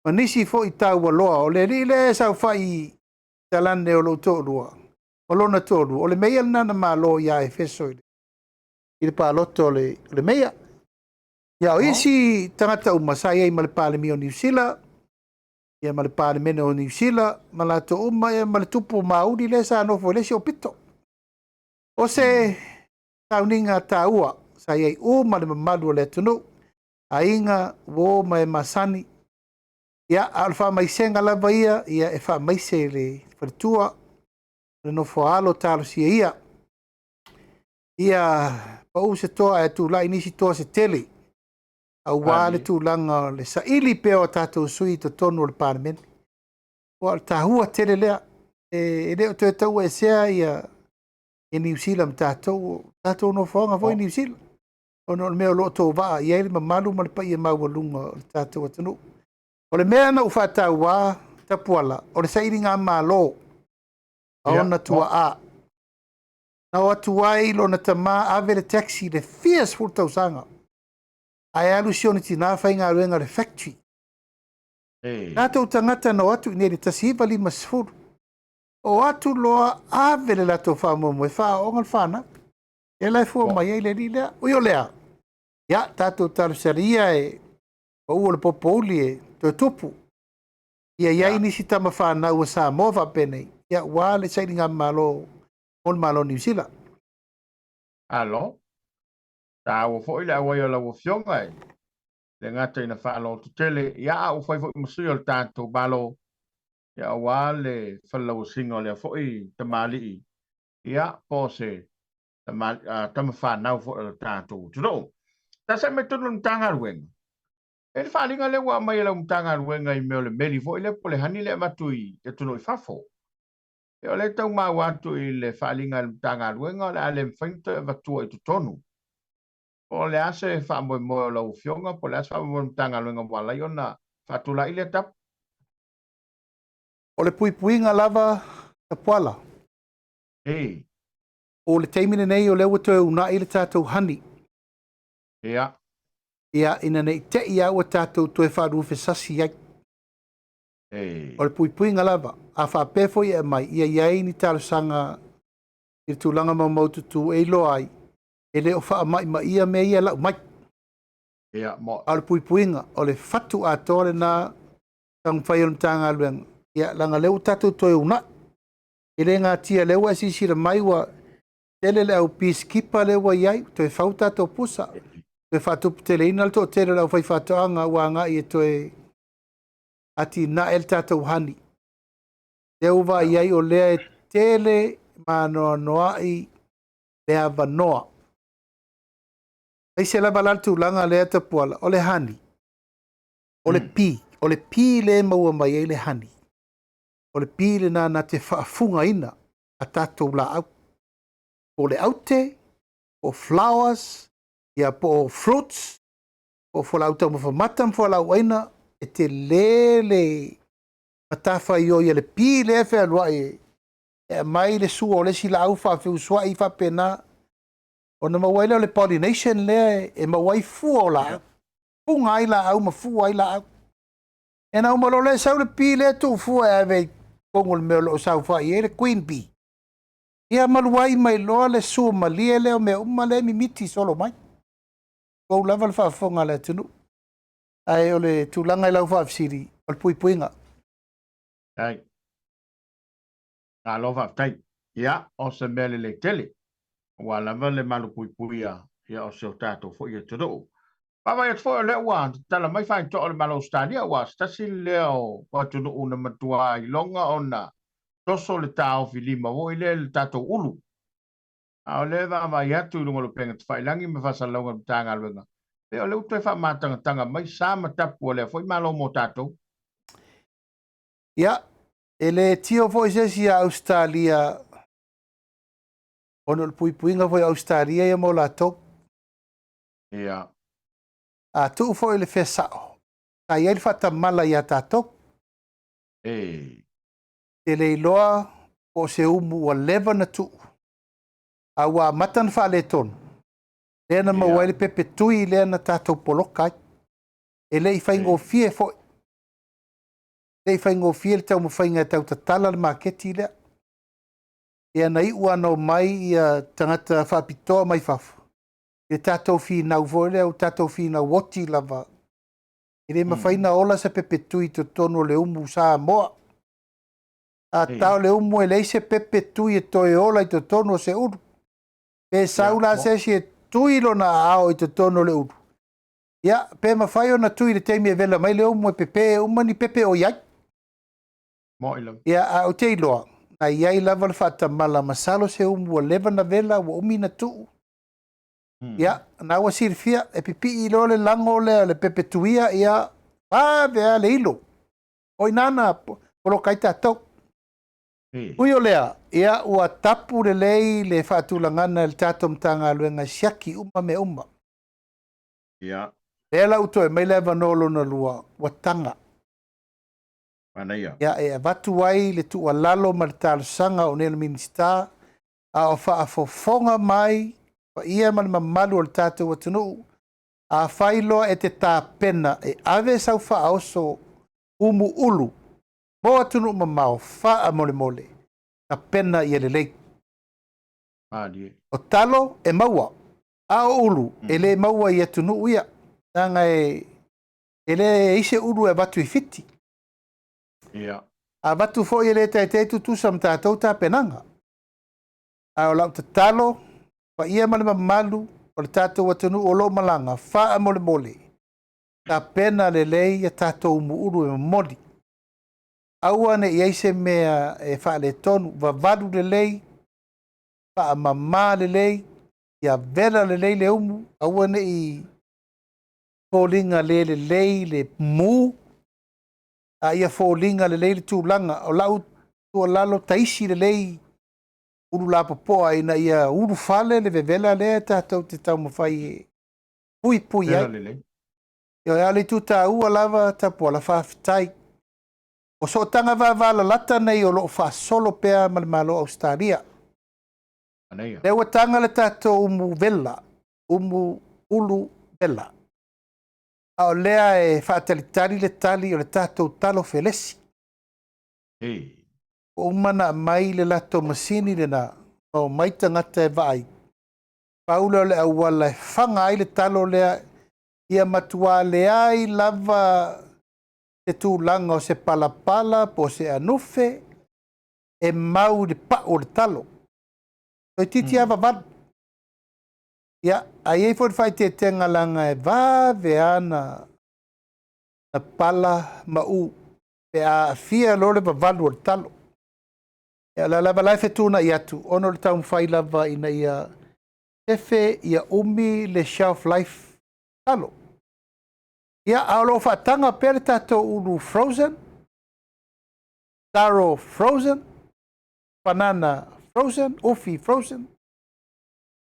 ma nisi foi taualoa. O le alii lea e saofai i talane o lou toalua, ma lona toalua, o le meia lena na malo ia Efeso i le palota o le meia. Ia o isi tagata uma sa i ai ma le Palemia o Niu Sila, ia ma le Palemene o Niu Sila, ma latou uma, ia ma le tupu mauli lea sa nofo i le isi aupito. O se sauniga taua sa i ai uma le mamalu o le atunuu, aiga, uo ma e masani. Ia, a o le faamaisega lava ia, ia e faamaise i le faletua, le nofoaalo talosia ia. Ia pau se toa ae tulai nisi toa se tele, aua le tulaga o le saili pea o tatou sui i totonu o le Palemene. Aua o le taua tele lea, e le o toe tauesea ia Niu Sila ma tatou, o tatou nofoaga foi i Niu Sila, ona o le mea o lo o tovaa i ai le mamalu ma le paia maualuga o le tatou atunuu. O le mea na ou faataua Tapuala, o le sailigamalo a ona tuaa. Na o atu ai lona tama ave le taxi le fia sefulu tausaga, ae alu si ona tina faigaluega i le factory. Tatou tagata na o atu i nei i le 1950, o atu loa ave le latou faamoemoe faaooga le fanau. E la e fua mai ai le alii lea. Ui o lea, ia tatou talosalia e pau o le popouli e toe tupu. Ia i ai nisi tama fanau a Samoa faapenei, ia ua le sailigamalo mo le Malo o Niu Sila. Alo, taua foi le auai o lau afioga e le gata ina faalototele, ia a ua fai foi ma sui o le tatou Malo, ia aua le falelauasiga o lea foi tamalii, ia po o se tama fanau foi o le tatou atunuu. Tasi mai totonu o le Matagaluega, e le faaaliga lea ua aumai e lau Matagaluega i mea o le meli foi lea po o le honey lea e avatu i atunuu i fafo. E o lea e tau maua atu i le faaaliga a le Matagaluega o le a le mafai ona toe avatua i totonu. Po o le a se faamoemoe o lau afioga, po o le a se faamoemoe o le Matagaluega ua ala ai ona faatulai lea tapu? O le puipuiga lava Tapuala. O le taimi lenei o lea ua toe uunai le tatou honey. Ia, ina ne i te i lava ua tatou toe faaluafesasi ai. O le puipuiga lava, a faapea foi e aumai, ia i ai ni talosaga i le tulaga maumaututu e iloa ai, e le o faamaimaia mea ia e lau mai. Ia, mo. A o le puipuiga, o le fatu atoa lena taumafai o le Matagaluega, ia, leaga o lea ua tatou toe uunai. E le natia, lea ua e silasila mai ua tele le au peacekeeper lea ua i ai, toe fau tatou pusa, toe faatuputeleina le toatele o le aufaifaatoaga ua agai e toe atinae le tatou honey. Lea ua vaai ai o lea e tele ma anoanoai le avanoa. Aise lava la le tulaga lea Tapuala, o le honey, o le bee, o le bee lea e maua mai ai le honey. O le bee lena na te faafugaina a tatou laau. Po o le aute, po o flowers, ia po o fruits, po o fualaau taumafa mata ma fualaau aina, e tele le matafaioi a le bee lea e fealuai e aumai le sua o le isi laau faafeusuai faapena ona maua ai lea o le pollination lea e maua ai fua o laau, fuga ai laau ma fua ai laau. E na uma loa lea sau le bee lea tuu fua e ave i totonu o le mea o lo o saofai ai le queen bee. Ia malu ai mai loa le sua malie lea o mea uma lea e mimiti solo mai. Tou lava le faafofoga a le atunuu. Ae o le tulaga i lau faafesili, o le puipuiga. Ai. Malo faafetai. Ia, o se mea lelei tele, aua lava le malupuipuia ia o si o tatou foi atunuu. Vaavaai atu foi o lea ua tatala mai faitoa o le Malo o Ausetalia, aua se tasi lea o atunuu na matua iloga ona toso le taofi lima foi lea i le tatou ulu. A o lea e vaavaai atu i luga o le upega tafailagi ma faasalalauga a le Matagaluega, pei o lea ua toe faamatagatagaga mai sa ma tapu a lea foi Malo mo tatou. Ia, e le tio foi se isi ia Ausetalia ona o le puipuiga foi a Ausetalia ia mo latou. Ia. A tuu foi le fea sao, sa i ai le faatamala ia tatou. E. Te le iloa po o se umu ua leva na tuu, a ua amata na faaletonu, lea na maua ai le pepe tui lea na tatou poloka ai. E le i faigofie foi. E le i faigofie le taumafaiga e tau tatala le maketi lea. Ia na iu lava na omai ia tagata faapitoa mai fafo, i le tatou finau foi lea, ua tatou finau oti lava. E le mafai ona ola se pepe tui i totonu o le umu Samoa. A tao le umu e leai se pepe tui e toe ola i totonu o se ulu. Pe sau la se isi e tui lona aao i totonu o le ulu, ia, pe mafai ona tui i le taimi e vela mai le umu e pepe uma ni pepe o i ai. Mo'i lava. Ia, ae ou te iloa, na i ai lava le faatamala, masalo se umu ua leva na vela, ua umi na tuu. Ia, na ua silafia, e pipii loa le lago lea o le pepe tuia, ia, vave lava le ilo. O i ina na poloka ai tatou. Ui o lea, ia, ua tapu lelei le faatulagana e le tatou Matagaluega e siaki uma mea uma. Ia. Lea la ua toe aumai le avanoa lona lua, ua taga. Manaia. Ia, e avatu ai le tuualalo ma le talosaga o nei o le Minisita, a o faafofoga mai paia ma le mamalu o le tatou atunuu, afai loa e te tapena e ave sau faaoso umuulu mo atunuu mamao, faamolemole, tapena ia lelei. Malie. O talo e maua, a o ulu e le maua i atunuu ia, leaga e e leai se ulu e avatu i Fiti. Ia. A avatu foi e le taitai tutusa ma tatou tapenaga. A o lau tatalo, paia ma le mamalu o le tatou atunuu o lo o malaga, faamolemole, tapena lelei a tatou umuulu e momoli. Aua ne i ai se mea e faaletonu, vavalu lelei, faamama lelei, ia vela lelei le umu, aua ne i foliga le lelei le mu, a ia foliga lelei le tulaga. O lau tuualalo, taisi lelei ulu lapopoa ina ia ulufale le vevela lea tatou te taumafai e puipui ai. Lelei. Ioe, a o le itu taua lava Tapuala, faafetai. O sootaga vavalalata nei o lo o faasolo pea ma le Malo o Ausetalia. Manaia. Lea ua taga le tatou umu vela, umu ulu vela. A o lea e faatalitali le tali o le tatou talo felesi. E. Ua uma ona aumai le latou masini lena, ma omai tagata e vaai. Pau lea o le auala e faga ai le talo lea, ia matua leai lava se tulaga o se palapala po o se anufe e mau i le pau o le talo. Toeitiiti lava vavalu. Ia, a i ai foi le faaeteetega leaga e vave lava na pala ma u pe a aafia loa le vavalu o le talo. Ia, o lea lava la e fetuunai atu ona o le taumafai lava ina ia Sefe ia umi le shelf life talo. Ia, a o lo o faataga pea le tatou ulu frozen, taro frozen, banana frozen, ufi frozen,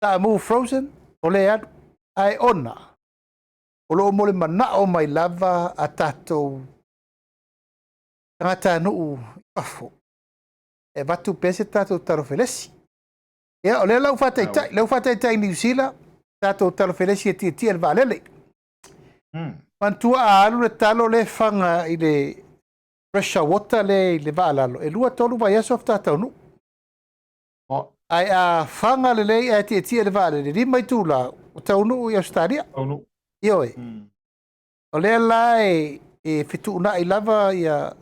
taamu frozen, o lea e alu. Ae ona, o lo o mo le manao mai lava a tatou tagatanuu i fafo e avatu pea se tatou talo felesi. Ia, o lea la ua faataitai, lea ua faataitai i Niu Sila, tatou talo felesi e tietie i le vaalele. Manatua a alu le talo lea e faga i le pressure water lea i le vaa lalo, e 2, 3 vaiaso faatoa taunuu. Ae a faga lelei ae tietie i le vaalele, 5 itula, ua taunuu i Ausetalia. Taunuu. Ioe. O lea la e fetuunai lava ia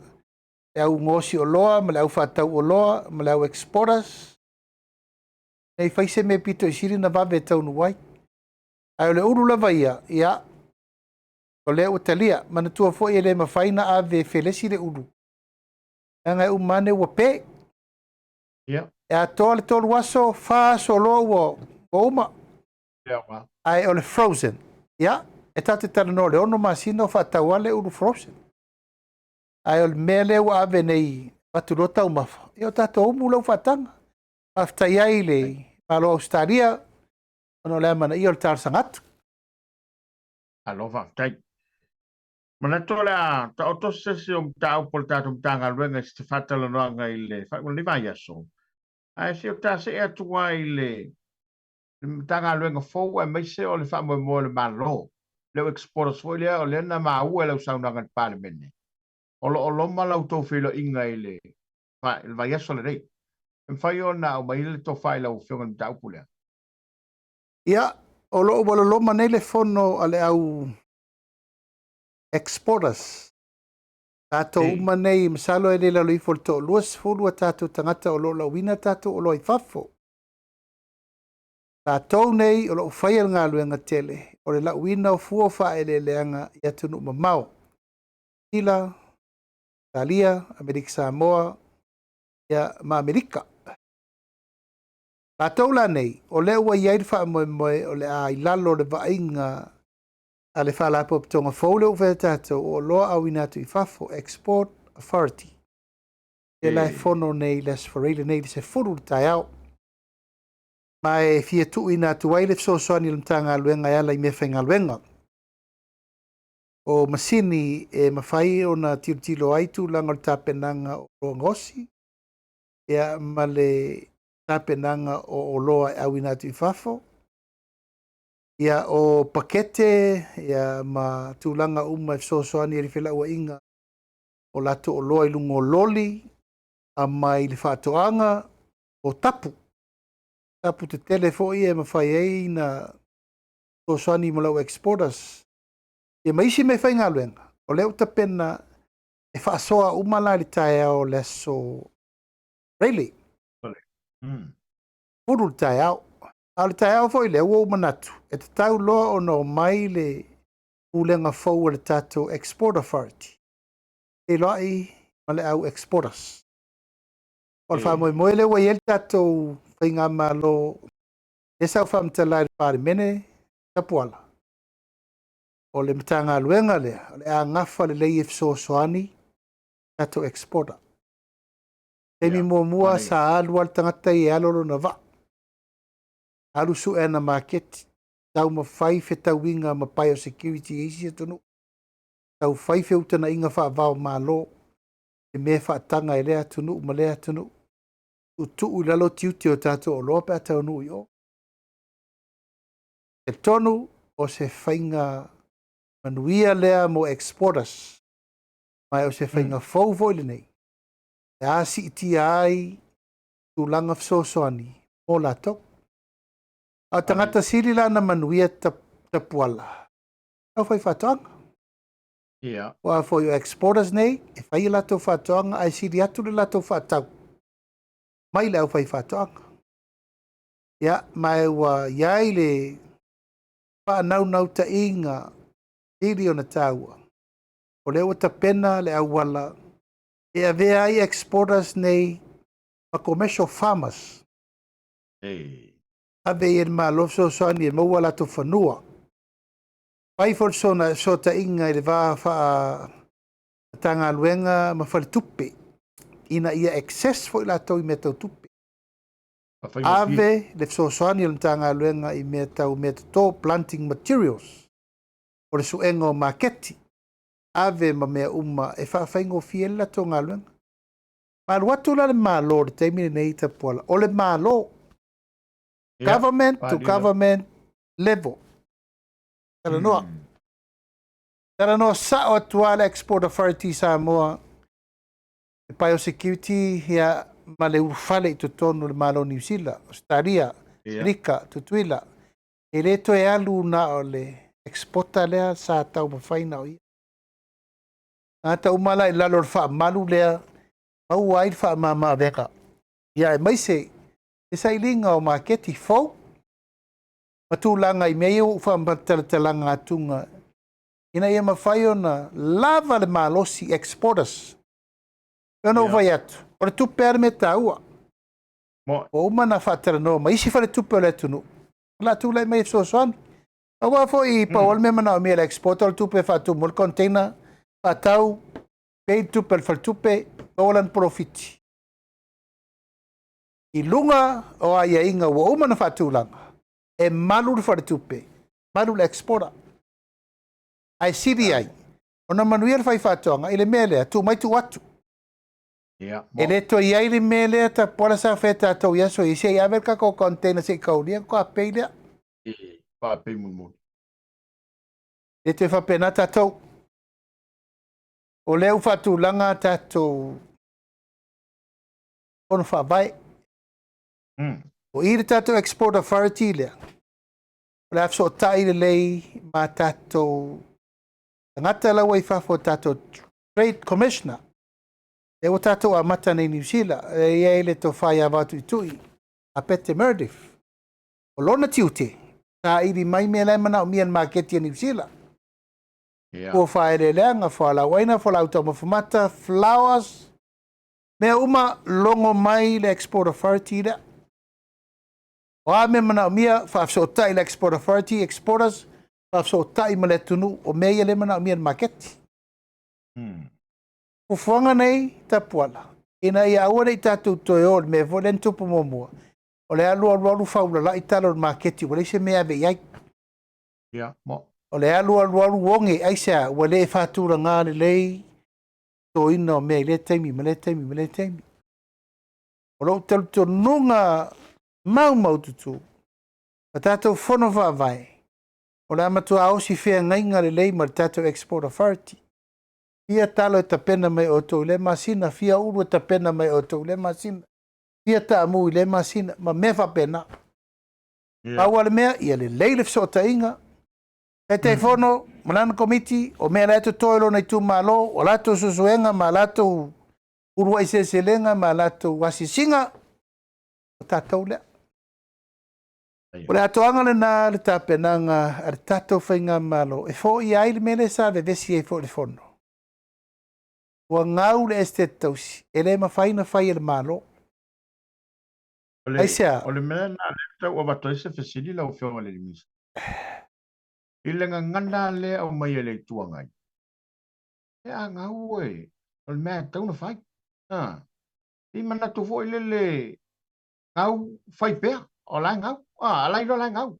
le au gaosi oloa ma le au faatau oloa ma le au exporters, nei fai se mea pito i sili ona vave e taunuu ai. Ae o le ulu lava ia, ia, o lea ua talia. Manatua foi e le mafai ona ave felesi le ulu, leaga e uma ane ua pe. E atoa le 3 aso, 4 aso loa ua uma. Ae o le frozen, ia, e tatou te talanoa i le 6 masina o faatau lava le ulu frozen. Ae o le mea lea ua ave nei avatu loa taumafa, ia o tatou umu lea ua faataga. Faafetai ai i le Malo o Ausetalia ona o le amanaia o le talosaga atu. Malo faafetai. Manatu o le a taoto se isi o mataupu o le tatou Matagaluega i se faatalanoaga i le faaiuga o lenei vaiaso. Ae se i o ta see atu ai i le Matagaluega fou aemaise o le faamoemoe o le Malo. Le au exporters foi lea, o lea na maua i lau saunoaga i le Palemene. O lo o loma la outou feiloaiga i le vaiaso lenei. E mafai ona aumai le tofa i lau Afioga i le mataupu lea? Ia, o lo o ua loloma nei le fono a le au exporters. Tatou uma nei, masalo e le lalo ifo o le toa 20 a tatou tagata o lo o lauina tatou oloa i fafo. Tatou nei o lo o faia le galuega tele o le lauina o fua o faaeleeleaga i atunuu mamao. Sila, Italia, Amerika Samoa, ia, ma Amerika. Tatou la nei, o lea ua i ai le faamoemoe o le a i lalo o le vaaiga a le Faalapotopotoga fou lea ua faia tatou o oloa auina atu i fafo, Export Authority. Lea la e fono nei i le Aso Faraile nei i le 10 i le taeao. Ma e fia tuuina atu ai le fesoasoani a le Matagaluega e ala i meafaigaluega. O masini e mafai ona tilotilo ai tulaga o le tapenaga o oloa gaosi, ia, ma le tapenaga o oloa e auina atu i fafo, ia, o pakete, ia, ma tulaga uma e fesoasoani ai i le felauaiga o latou oloa i luga o loli, mai le faatoaga, o tapu. Tapu tetele foi e mafai ai na fesoasoani mo lau exporters. Ia ma isi meafaigaluega, o lea ua tapena e faasoa uma la i le taeao o le Aso Faraile. 10 le taeao. A o le taeao foi lea ua ou manatu, e tatau loa ona omai le pulega fou a le tatou Export Authority. Feiloai ma le au exporters. O le faamoemoe lea ua i ai le tatou faigamalo, lea sa ou faamatala i le Palemene Tapuala, o le Matagaluega lea, o le a gafa lelei e fesoasoani tatou exporter. Taimi muamua sa alu lava le tagata ia e alo lona vaa, alu sue ana maketi, taumafai fetauiga ma biosecurity i isi atunuu, taufai feutanaiga faavao malo, e mea faataga e lea atunuu ma lea atunuu, tuutuu i lalo tiute o tatou oloa pe a taunuu i o. Talitonu o se faiga manuia lea mo exporters, ma o se faiga fou foi lenei, e a siitia ai tulaga fesoasoani mo latou. A o tagata sili la na manuia Tapuala, au fai faatoaga. Ua foi o exporters nei, e fai latou faatoaga ae sili atu le latou faatau mai le au fai faatoaga. Ia, ma e ua i ai le faanaunautai sili ona taua, o lea ua tapena le auala e avea ai exporters nei ma commercial farmers. Ave i ai le Malo fesoasoani e maua latou fanua. Fai foi le fesootaiga i le va faa Matagaluega ma faletupe ina ia access foi latou i mea tau tupe. Ave le fesoasoani a le Matagaluega i mea tau meatoto, planting materials, o le suega o maketi, ave ma mea uma e faafaigofie ai le latou galuega. Ma alu atu la le Malo i le taimi lenei Tapuala, o le Malo, government to government level. Talanoa. Talanoa sao atu lava le Export Authority Samoa, le biosecurity ia, ma le ulufale i totonu o le Malo o Niu Sila, Ausetalia, Amerika, Tutuila. E le toe alu na o le exporter lea sa taumafai na o ia. Tagata uma la i lalo o le faamalu lea, maua ai le faamama-avega. Ia aemaise le sailiga o maketi fou ma tulaga i mea ia ua ou faamatalatalaga atuga ina ia mafai ona lava le malosi exporters. E ona ou fai atu, o le tupe lava le mea taua. Ua uma ona faatalanoa ma isi faletupe o le atunuu, o le a tulai mai e fesoasoani. Aua foi pau lava le mea manaomia e le exporter o le tupe e faatumu ai le container, faatau, pay le tupe a le faletupe, maua lana polofiti. I luga o aiaiga ua uma ona faatulaga, e malu le faletupe, malu le exporter. Ae sili ai ona manuia le faifaatoaga i le mea lea, tuu mai tuu atu. E le toe i ai le mea lea tapuala sa faia tatou i aso ia, se i ave le tatou container se i kaulia ona faatoa pay lea. Faapei mulimuli. E le toe faapena tatou. O lea ua faatulaga a tatou fono faavae. O i le tatou Export Authority lea, o le a fesootai lelei ma tatou tagata la ua i fafo, tatou Trade Commissioner. Lea ua tatou amata nei i Niu Sila, e i ai le tofa ia Vatuitui a Pete Meredith. O lona tiute, saili mai mea la e manaomia e le maketi a Niu Sila. Fua faaeleeleaga, fualaau aina, fualaau taumafa mata, flowers, mea uma logo mai le Export Authority lea. O a mea manaomia, faafesootai le Export Authority, exporters, faafesootai ma le atunuu o mea ia lea e manaomia e le maketi. Fuafuaga nei Tapuala, ina ia aua ne i tatou toe o i le mea foi lea na tupu muamua, o le alu alu alu faulalai tala o le maketi ua leai se mea e ave i ai. O le alu alu alu oge, aisea, ua le faatulaga lelei totoina o mea i lea taimi ma lea taimi ma lea taimi. O lou talitonuga maumaututu, o tatou fono faavae, o le a matua osi feagaiga lelei ma le tatou Export Authority. Fia talo e tapena mai outou i lea masina, fia ulu e tapena mai outou i lea masina, fia taamu i lea masina, ma mea faapena. Pau lava le mea, ia lelei le fesootaiga, Taitaifono ma lana komiti, o mea la e totoe i lona itumalo, o latou suesuega ma latou uluai seleselega ma latou asiasiga, o tatou lea. O le atoaga lena le tapenaga a le tatou faigamalo e foia ai le mea lea sa vevesi ai foi i le fono. Ua gau le Esetete Tausi, e le mafai ona fai e le Malo. Aisea? O le mea lena lea e tau avatu ai se fesili lau Afioga i le Minisita. I le gagana lea e aumai e le Itu Agai, e a gau e, o le mea e tatau ona fai. I manatu foi lele, gau fai pea, o la e gau. A la iloa la e gau.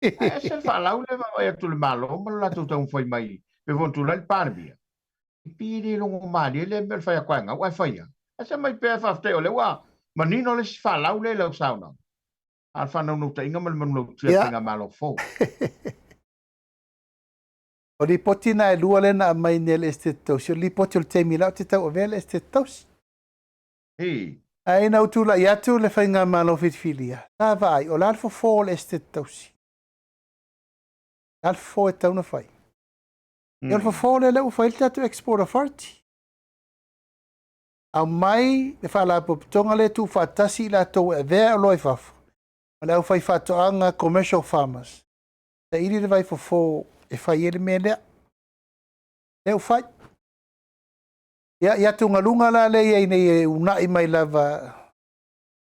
Ae ese le faalau lea e vaavaai atu i le Malo ma le latou taumafai mai, pe foi ona tulai le Palemia. E pei e le logo malie lea mea o le fai atu lava e gau ae fai lava. Ae se mai pea faafetai o lea ua manino le isi faalau lea i lau saunoaga. A o le faanaunautaiga ma le manulautia o le faigamalo fou. O lipoti na e lua lea na aumai nei a le Esetete Tausi, o le lipoti o le taimi la ou te tauavea le Esetete Tausi. Ae ina ua tulai atu le faigamalo filifilia, sa vaai, o le a le fofo o le Esetete Tausi? O le a le fofo e tatau ona fai? Ia o le fofo lea lea ua fai ai le tatou Export Authority. Aumai le faalapotopotoga lea e tuufaatasi i latou e avea oloa i fafo ma le aufaifaatoaga commercial farmers. Saili le vaifofo e fai ai le mea lea. Lea ua fai. Ia, i atugaluga la lea e i ai nei e uunai mai lava,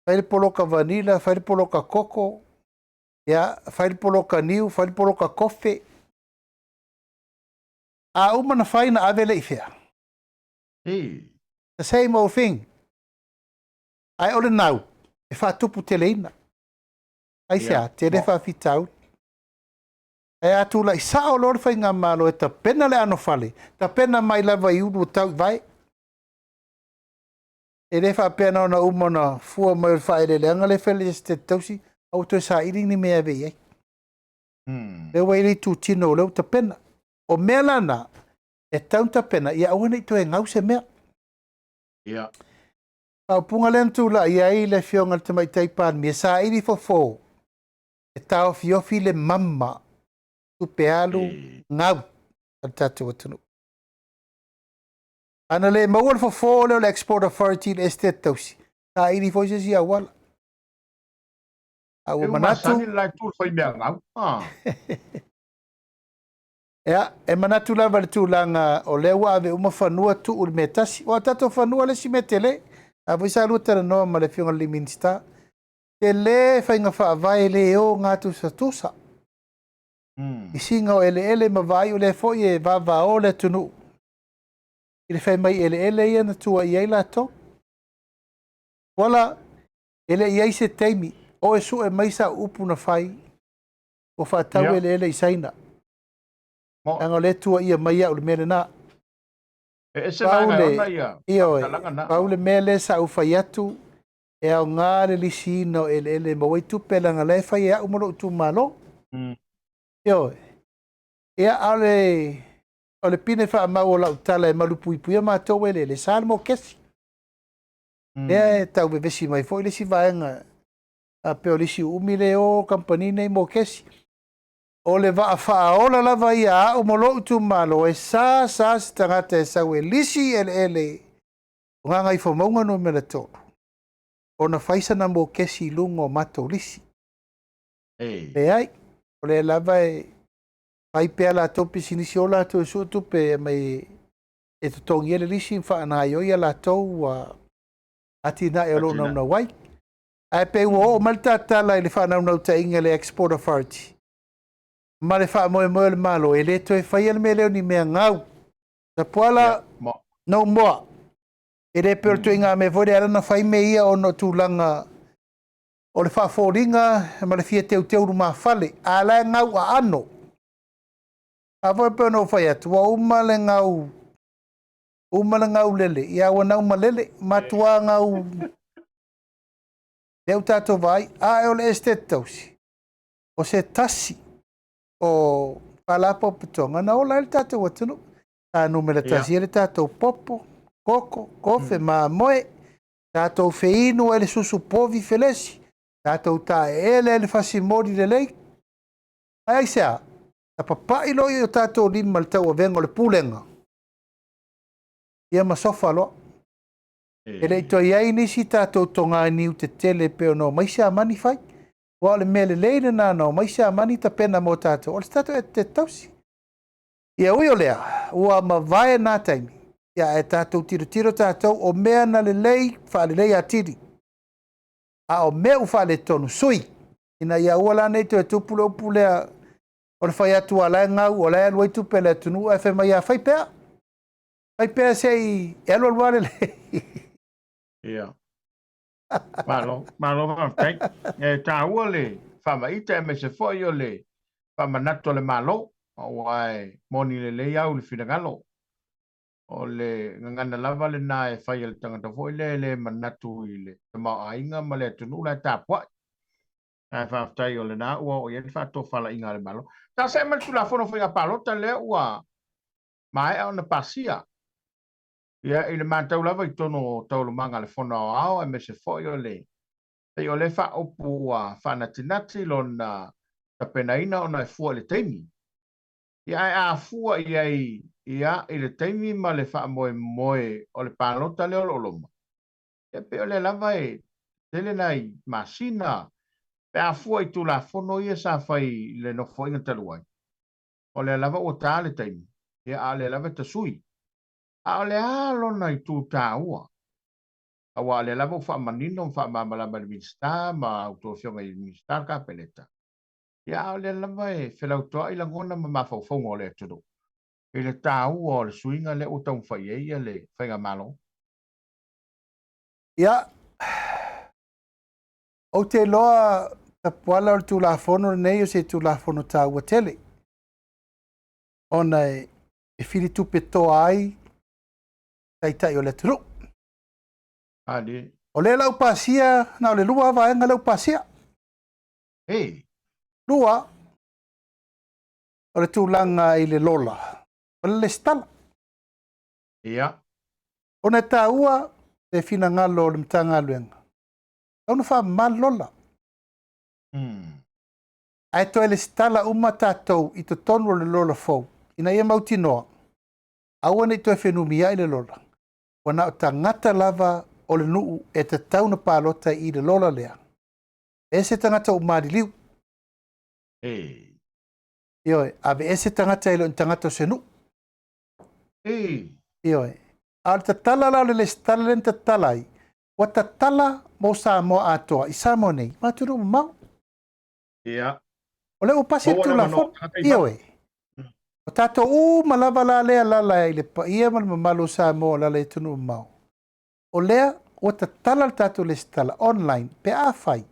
fai le poloka vanilla, fai le poloka koko. Ia, fai le poloka niu, fai le poloka kofe. A uma na fai na ave lea i fea? The same old thing. Ae o le nau, e faatuputeleina. Aisea? Tele faafitauli. Ae a tulai sao loa le faigamalo e tapena le anofale, tapena mai lava i ulu o tau i vae. E le faapea na ona uma ona fua mai o le faaeleeleaga lea e fai e le Esetete Tausi, a ua toe saili ni mea e ave i ai. Lea ua i ai le itutino o lea ua tapena. O mea la na, e tatau ona tapena ia aua ne i toe gau se mea. Faaupuga lea na tulai ai le Afioga i le Tamaitai Palemia, saili fofo e taofiofi le mama tupe alu gau a le tatou atunuu. A na le maua le fofo lea o le Export Authority i le Esetete Tausi, saili foi se isi auala. A ua manatu... Masani le la itu le fai mea gau. Ia, e manatu lava i le tulaga o lea ua ave uma fanua tuu i le mea tasi. Aua o tatou fanua le isi mea tele. A foi sa lua talanoa ma le Afioga i le Minisita. Tele faiga faavae le o gatusatusa. I siga o eleele ma vaai o lea foi e vavao le atunuu i le fai mai eleele ia na tuuaia ai latou. Tuala, e le i i ai se taimi o e sue mai sau upu na fai ua faatau eleele i Saina. Leaga o lea e tuuaia mai au i le mea lena. E ese vaega e ona ia faamatalaga na. Pau le mea lea sa ou fai atu, e aoga le lisiina o eleele e maua ai tupe, leaga o la e fai e au ma lou itumalo. Ioe. Ia, a o le pine faamau o lau tala e malupuipuia matou eleele, sa le mokesi. Lea e tau vevesi mai foi le isi vaega, a pei o le isi uumi lea e o kamupani nei mokesi. O le vaa faaola lava ia a au ma lou itumalo, e sa sa se tagata e sau e lisi eleele o Gagaifomauga Nu.3, ona fai sana mokesi i luga o matou lisi. Leai, o lea lava e fai pea latou pisinisi o latou e sue tupe e aumai e totogi ai le lisi ma faagaoioi a latou atinae o lo o naunau ai. Ae pei ua oo mai le tatala i le faanaunautaiga i le Export Authority ma le faamoemoe o le Malo e le toe faia le mea lea o ni mea gau. Tapuala, no more. E le pei o le ituaiga mea foi lea e ala ona fai mea ia ona o tulaga o le faafoliga ma le fia teuteu lumafale, a la e gau aano. A foi pei ona ou fai atu, ua uma le gau, uma le gau lele, ia ua nau malele, matua gau lea ua tatou vaai. A o le Esetete Tausi, o se tasi o faalapotopotoga na ola ai le tatou atunuu. Sa numera tasi ai le tatou popo, koko, kofe, mamoe, tatou feinu ai le susu povi felesi, tatou taeele ai le fasimoli lelei. Ae aisea? Na papai loa i o tatou lima le tauavega o le pulega, ia ma sofa loa. E le i toe i ai nisi tatou toganiu tetele pei ona omai Siamani fai. Aua o le mea lelei lena na omai Siamani tapena mo tatou, o le tatou Esetete Tausi. Ia ui o lea, ua mavae na taimi, ia ae tatou tilotilo tatou o mea na lelei, faalelei atili. A o mea ua faaletonu, sui, ina ia aua la ne i toe tupu le upu lea o le fai atu a la e gau, o la e alu ai tupe a le atunuu, ae fai mai, a fai pea. Fai pea se i e alu alu lava lelei. Ia. Malo, malo faafetai. E taua le faamaite aemaise foi o le faamanatu a le Malo, aua e moni lelei au i le finagalo. O le gagana lava lena e fai e le tagata foi lea e le manatu i le tamaoaiga ma le atunuu la e tapuai. Ae faafetai o lena ua oo i ai le faatofalaiga a le Malo. Ta see mai le Tulafono o Faiga Palota lea ua maea ona pasia. Ia, i le matau lava i totonu o taualumaga a le Fono Aoao aemaise foi o le pei o lea faaupu ua faanatinati lona tapenaina ona e fua i le taimi. Ia, ae a fua i ai ia i le taimi ma le faamoemoe o le palota lea o lo o loma, ia pei o lea lava e tele nai masina pe a fua i Tulafono ia sa fai i le Nofoaiga talu ai, o lea lava ua ta le taimi, ia a o lea lava e tasui. A o le a lona itu taua? Aua o lea lava ua faamanino ma faamalamalama e le Minisita ma a outou Afioga i Minisita o le Kapeneta. Ia, a o lea lava e felautoa'i lagona ma mafaufauga o le atunuu i le taua o le suiga lea ua taumafai ai le Faigamalo. Ia, ou te iloa Tapuala o le Tulafono lenei o se Tulafono taua tele, ona e filitupe toa ai Taitai o le atunuu. Ali. O lea la ua pasia, na o le lua vaega lea ua pasia. Hey. Lua, o le tulaga i le lola, o le lesitala. Ia. Ona e taua le finagalo o le Matagaluega, tatau ona faamama le lola. Ae toe lesitala uma tatou i totonu o le lola fou, ina ia mautinoa, aua ne i toe fenumiai le lola, ua na o tagata lava o le nuu e tatau ona palota i le lola lea. Ese tagata ua maliliu. Ei. Ioe, aveese tagata e le o ni tagata o se nuu. Ei. Ioe. A o le tatala la o le lesitala lea na tatala ai, ua tatala mo Samoa atoa i Samoa nei, ma atunuu mamao. Ia. O lea ua pasi le Tulafono. Ioe. O tatou uma lava la lea lala i le paia ma le mamalu o Samoa o lala i atunuu mamao. O lea ua tatala le tatou lesitala online pe afai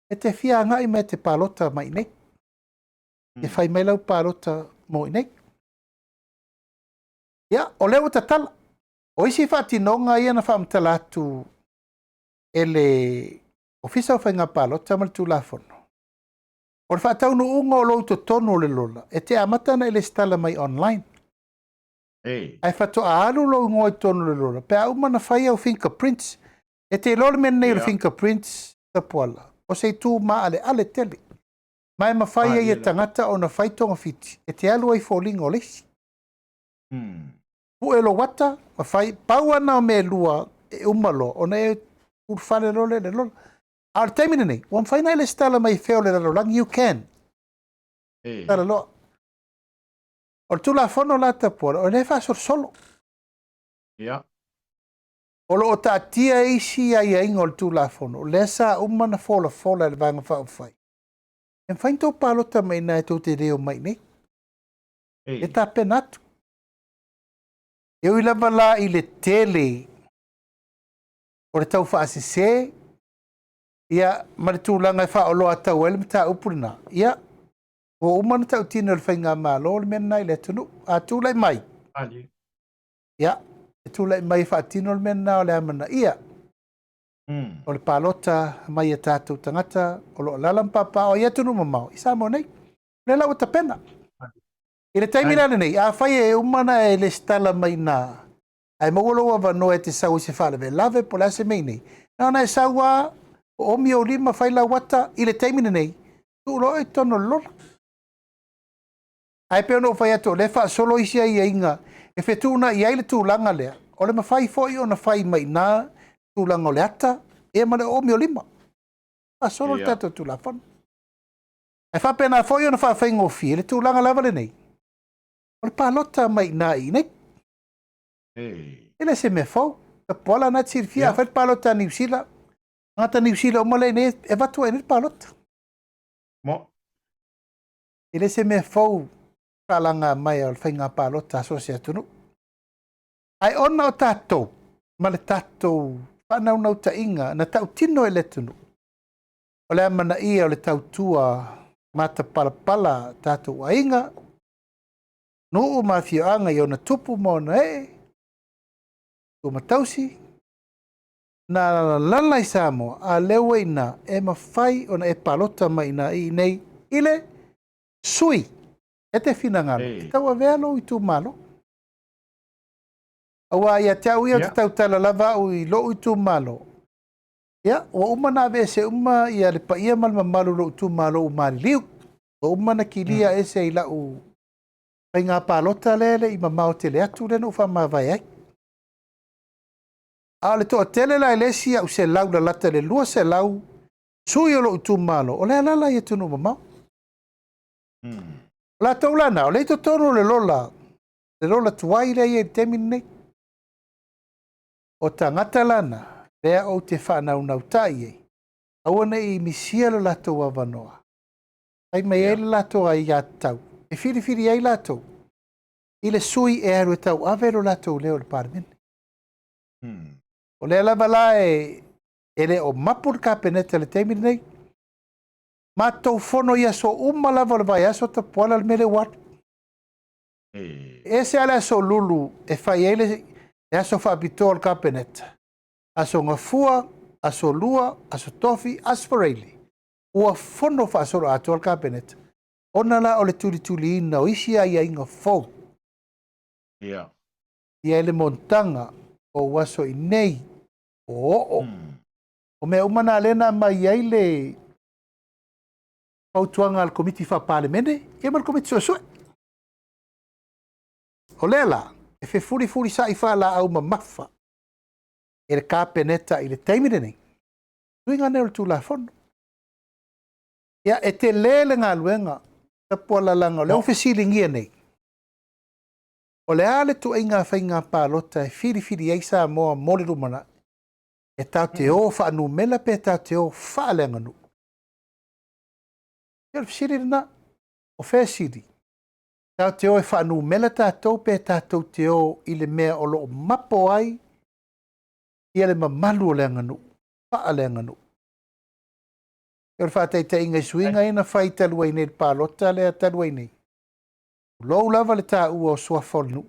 e te fia agai mai e te palota mai i nei. E fai mai lau palota mo i nei. Ia, o lea ua tatala. O isi faatinoga ia na faamatala atu e le Ofisa o Faiga Palota ma le Tulafono. O le faataunuuga o lou totonu o le lola, e te amata ona e lesitala mai online. Ei. Ae faatoa alu lou igoa i totonu o le lola, pe a uma ona fai au fingerprints. E te iloa le mea lenei o le fingerprints, Tapuala, o se itu maaleale tele. Ma e mafai ai e tagata ona fai togafiti e te alu ai i foliga o le isi. Pue lou ata ma fai, pau lava na o mea e lua e uma loa ona e ulufale loa lea i le lola. A o le taimi lenei, ua mafai ona e lesitala mai fea o le lalolagi, you can. Tala loa. O le Tulafono la Tapuala, o lea e faasolosolo. Ia. O lo o taatia isi aiaiga o le Tulafono, lea sa uma ona folafola e le Vaega Faaupufai. E mafai ona tou palota mai i ina e tou te le omai i nei. E tapena atu. E ui lava la i le tele o le taufaasese, ia, ma le tulaga e faaoloatau ai le mataupu lena, ia, ua uma ona tautino e le Faigamalo le mea lena i le atunuu. A tulai mai, ia, e tulai mai e faatino le mea lena o le amanaia o le palota mai a tatou tagata o lo o alaala ma papaaao i atunuu mamao i Samoa nei. O lea la ua tapena. I le taimi la lenei, afai e uma ona e lesitala mai i ina, ae maua lou avanoa e te sau ai se faalavelave po o le a se mea i nei, na ona e sau lava, oomi ou lima, fai lau ata, i le taimi lenei, tuu loa oe i totonu o le lola. Ae pei ona ou fai atu, o lea e faasolo isi aiaiga e fetuunai ai le tulaga lea, o le mafai foi ona fai mai i ina tulaga o le ata ia ma le oomi o lima. Faasolo le tatou Tulafono. Ae faapena foi ona faafaigofie le tulaga lava lenei, o le palota mai i ina i inei. E le se mea fou. Tapuala na te silafia, a fai le palota a Niu Sila, tagata Niu Sila uma lea i inei, e avatu ai nei le palota. Mo. E le se mea fou faalaga mai o le faiga palota a so o se atunuu. Ae ona o tatou ma le tatou faanaunautaiga na tautino e le atunuu, o le amanaia o le tautua matapalapala a tatou aiga, nuu ma afioaga i ona tupu ma ona ee, tumatausi, na alalala i Samoa, a lea ua i ina, e mafai ona e palota mai ina i inei i le sui e te finagalo, e tauavea lou itumalo. Aua ia te au ia, ou te tautala lava au i lou itumalo. Ia, ua uma ona aveese uma ia le paia ma le mamalu o lou itumalo ua maliliu. Ua uma ona kilia ese i lau faiga palota lea e le i mamao tele atu lea na ou faamavae ai. A o le toatele la i le isi au 100 lalata i le 200 sui o lou itumalo, o lea alaala i atunuu mamao. O latou la na, o lea i totonu o le lola, le lola tuai lea e i ai i le taimi lenei. O tagata la na, lea ou te faanaunautai ai, aua ne i misia lo latou avanoa. Fai mai ai le latou aiatatau e filifili ai latou i le sui e alu e tauave lo latou leo i le Palemene. O lea lava la e le o mapu le Kapeneta i le taimi lenei. Matou fono i aso uma lava o le vaiaso Tapuala le mea lea ua alu. E ese lava le aso Lulu e fai ai le aso faapitoa o le Kapeneta, aso Gafua, aso Lua, aso Tofi, aso Faraile, ua fono faasoloatoa le Kapeneta, ona la o le tulituliina o isi aiaiga fou. Ia. Ia le monotaga o ou aso i nei, o oo. O mea uma na lea na aumai ai le fautuaga a le Komiti Faa-Palemene ia ma le Komiti Suesue. O lea la, e fefulifulisa'i faalaau mamafa e le Kapeneta i le taimi lenei, suiga nei o le Tulafono. Ia, e tele le galuega, Tapuala, leaga o lea ua fesiligia nei, o le a le ituaiga faiga palota e filifili ai Samoa mo le lumanai? E tatou te o faanumera pe tatou te o faaleaganuu? Ia, o le fesili lena. O fea e sili? Tatou te o e faanumera tatou pe tatou te o i le mea o lo o mapo ai ia le mamalu o le aganuu, faaleaganuu. O le faataitaiga i suiga ia na fai talu ai nei i le palota lea talu ai nei, tulou lava le taua o suafa o le nuu,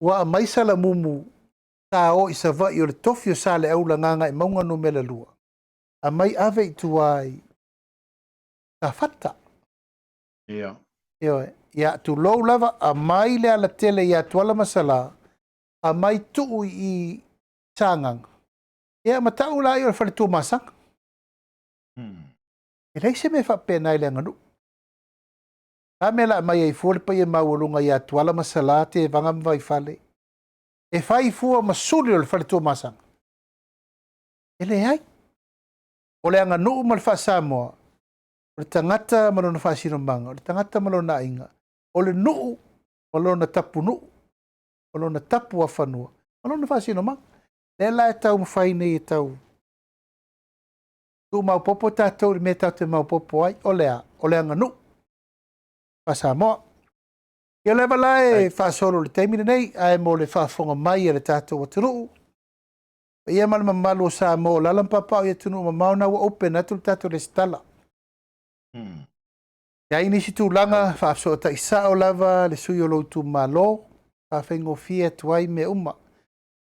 ua aumai salamumu sa o i Savaii o le tofi o Saleaula Gagaemauga Nu.2, aumai ave i tua i Safata. Ia. Ioe. Ia, tulou lava, aumai le alatele ia Tuala ma Salā, aumai tuu i Sagaga, ia ma tau laia o le fale Tuamasaga. E leai se mea faapena i le aganuu. A mea la aumai ai fua le paia maualuga ia Tuala ma Salā, Tevaga ma Vaifale, e fai fua ma suli o le fale Tuamasaga? E leai. O le aganuu ma le faa-Samoa, o le tagata ma lona faasinomaga, o le tagata ma lona aiga, o le nuu ma lona tapunuu, o lona tapuafanua, ma lona faasinomaga. Lea la e taumafai nei e tau tuumaopopo tatou i le mea tatou te maopoopo ai, o le a? O le aganuu faa-Samoa. Ia o lea lava la e faasolo i le taimi lenei, ae mo le faafofoga mai a le tatou atunuu, paia ma le mamalu o Samoa o alaala ma papaaao i atunuu mamao, na ua open atu le tatou resitala. E i ai nisi tulaga faafesootai sao lava le sui o lou itumalo, faafaigofie atu ai mea uma.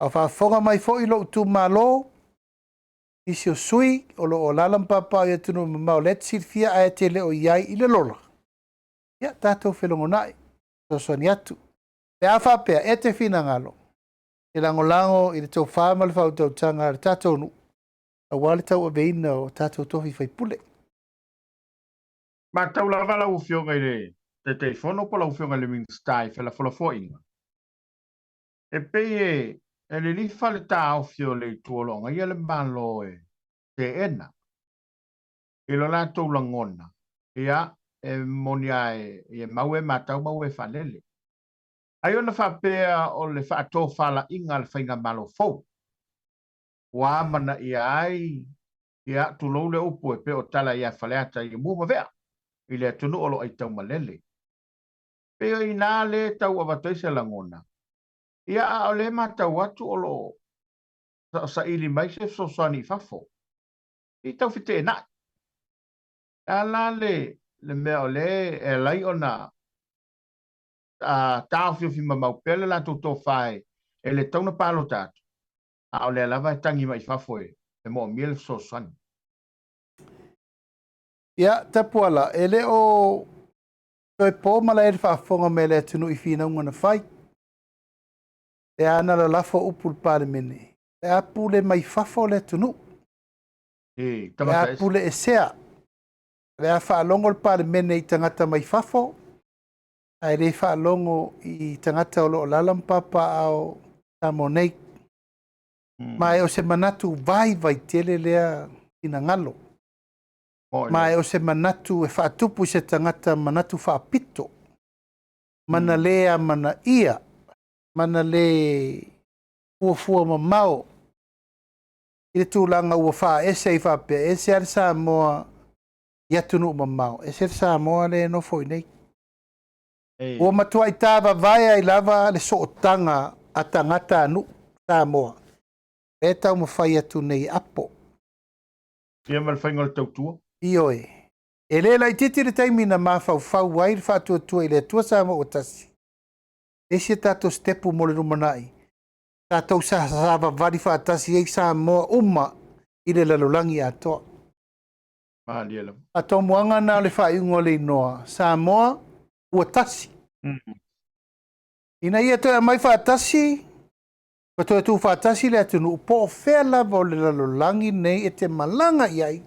A o faafofoga mai foi lou itumalo, nisi o sui o lo o alaala ma papaaao i atunuu mamao lea e te silafia ae te le o i ai i le lola, ia tatou felogonai, fesoasoani atu. Pe a faapea e te finagalo e lagolago i le tofa ma le faautautaga a le tatou nuu aua le tauaveina o tatou tofi faipule. Matau lava lau Afioga i le Taitaifono po o lau Afioga i le Minisita i felafolafoaiga, e pei e lilifa le taofi o le itu o lo o agaia le Malo e teena i lo latou lagona, ia, e moni lava e mau e matau ma e faalele. Ai ona faapea o le faatofalaiga a le faigamalo fou, ua amanaia ai, ia, tulou le upu e pei o tala ia Faleata i mua ma vea i le atunuu o lo o aitaumalele. Pei o i ina lea e tau avatu ai se lagona, ia, a o lea e matau atu o lo o saili mai se fesoasoani i fafo, i tau feteenai. E a la le mea o lea e ala ai ona taofiofi mamao pea le latou tofa e le tatau ona palota atu, a o lea lava e tagi mai i fafo e moomia le fesoasoani. Ia, Tapuala, e le o toe po malae le faafofoga mai a le atunuu i finauga na fai. Lea na lalafo upu i le Palemene, le a pule mai fafo le atunuu. E, Le a pule esea. Le a faalogo le Palemene i tagata mai fafo, ae le faalogo i tagata o lo o alaala ma papaaao Samoa nei. Ma e o se manatu vaivai tele lea finagalo. Ma e o se manatu e faatupu i se tagata manatu faapito, mana le amanaia, mana le fuafua mamao i le tulaga ua faaese ai faapea, e ese lava le Samoa. i atunuu mamao, ese le Samoa lea e nofo i inei. Ua matuai tavavae ai lava le sootaga a tagatanuu Samoa lea e taumafai atu nei e apo. Ia ma le faiga o le tautua. Ioe. E le laitiiti le taimi na mafaufau ai le Faatuatua i le Atua Samoa ua Tasi, e isi a tatou sitepu mo le lumanai, tatou savavali faatasi ai Samoa uma i le lalolagi atoa. Malie lava. A tomuaga na o le faaiuga o le inoa Samoa ua tasi. Ina ia toe aumai faatasi ma toe tuufaatasi le atunuu, po o fea lava o le lalolagi nei e te malaga i ai,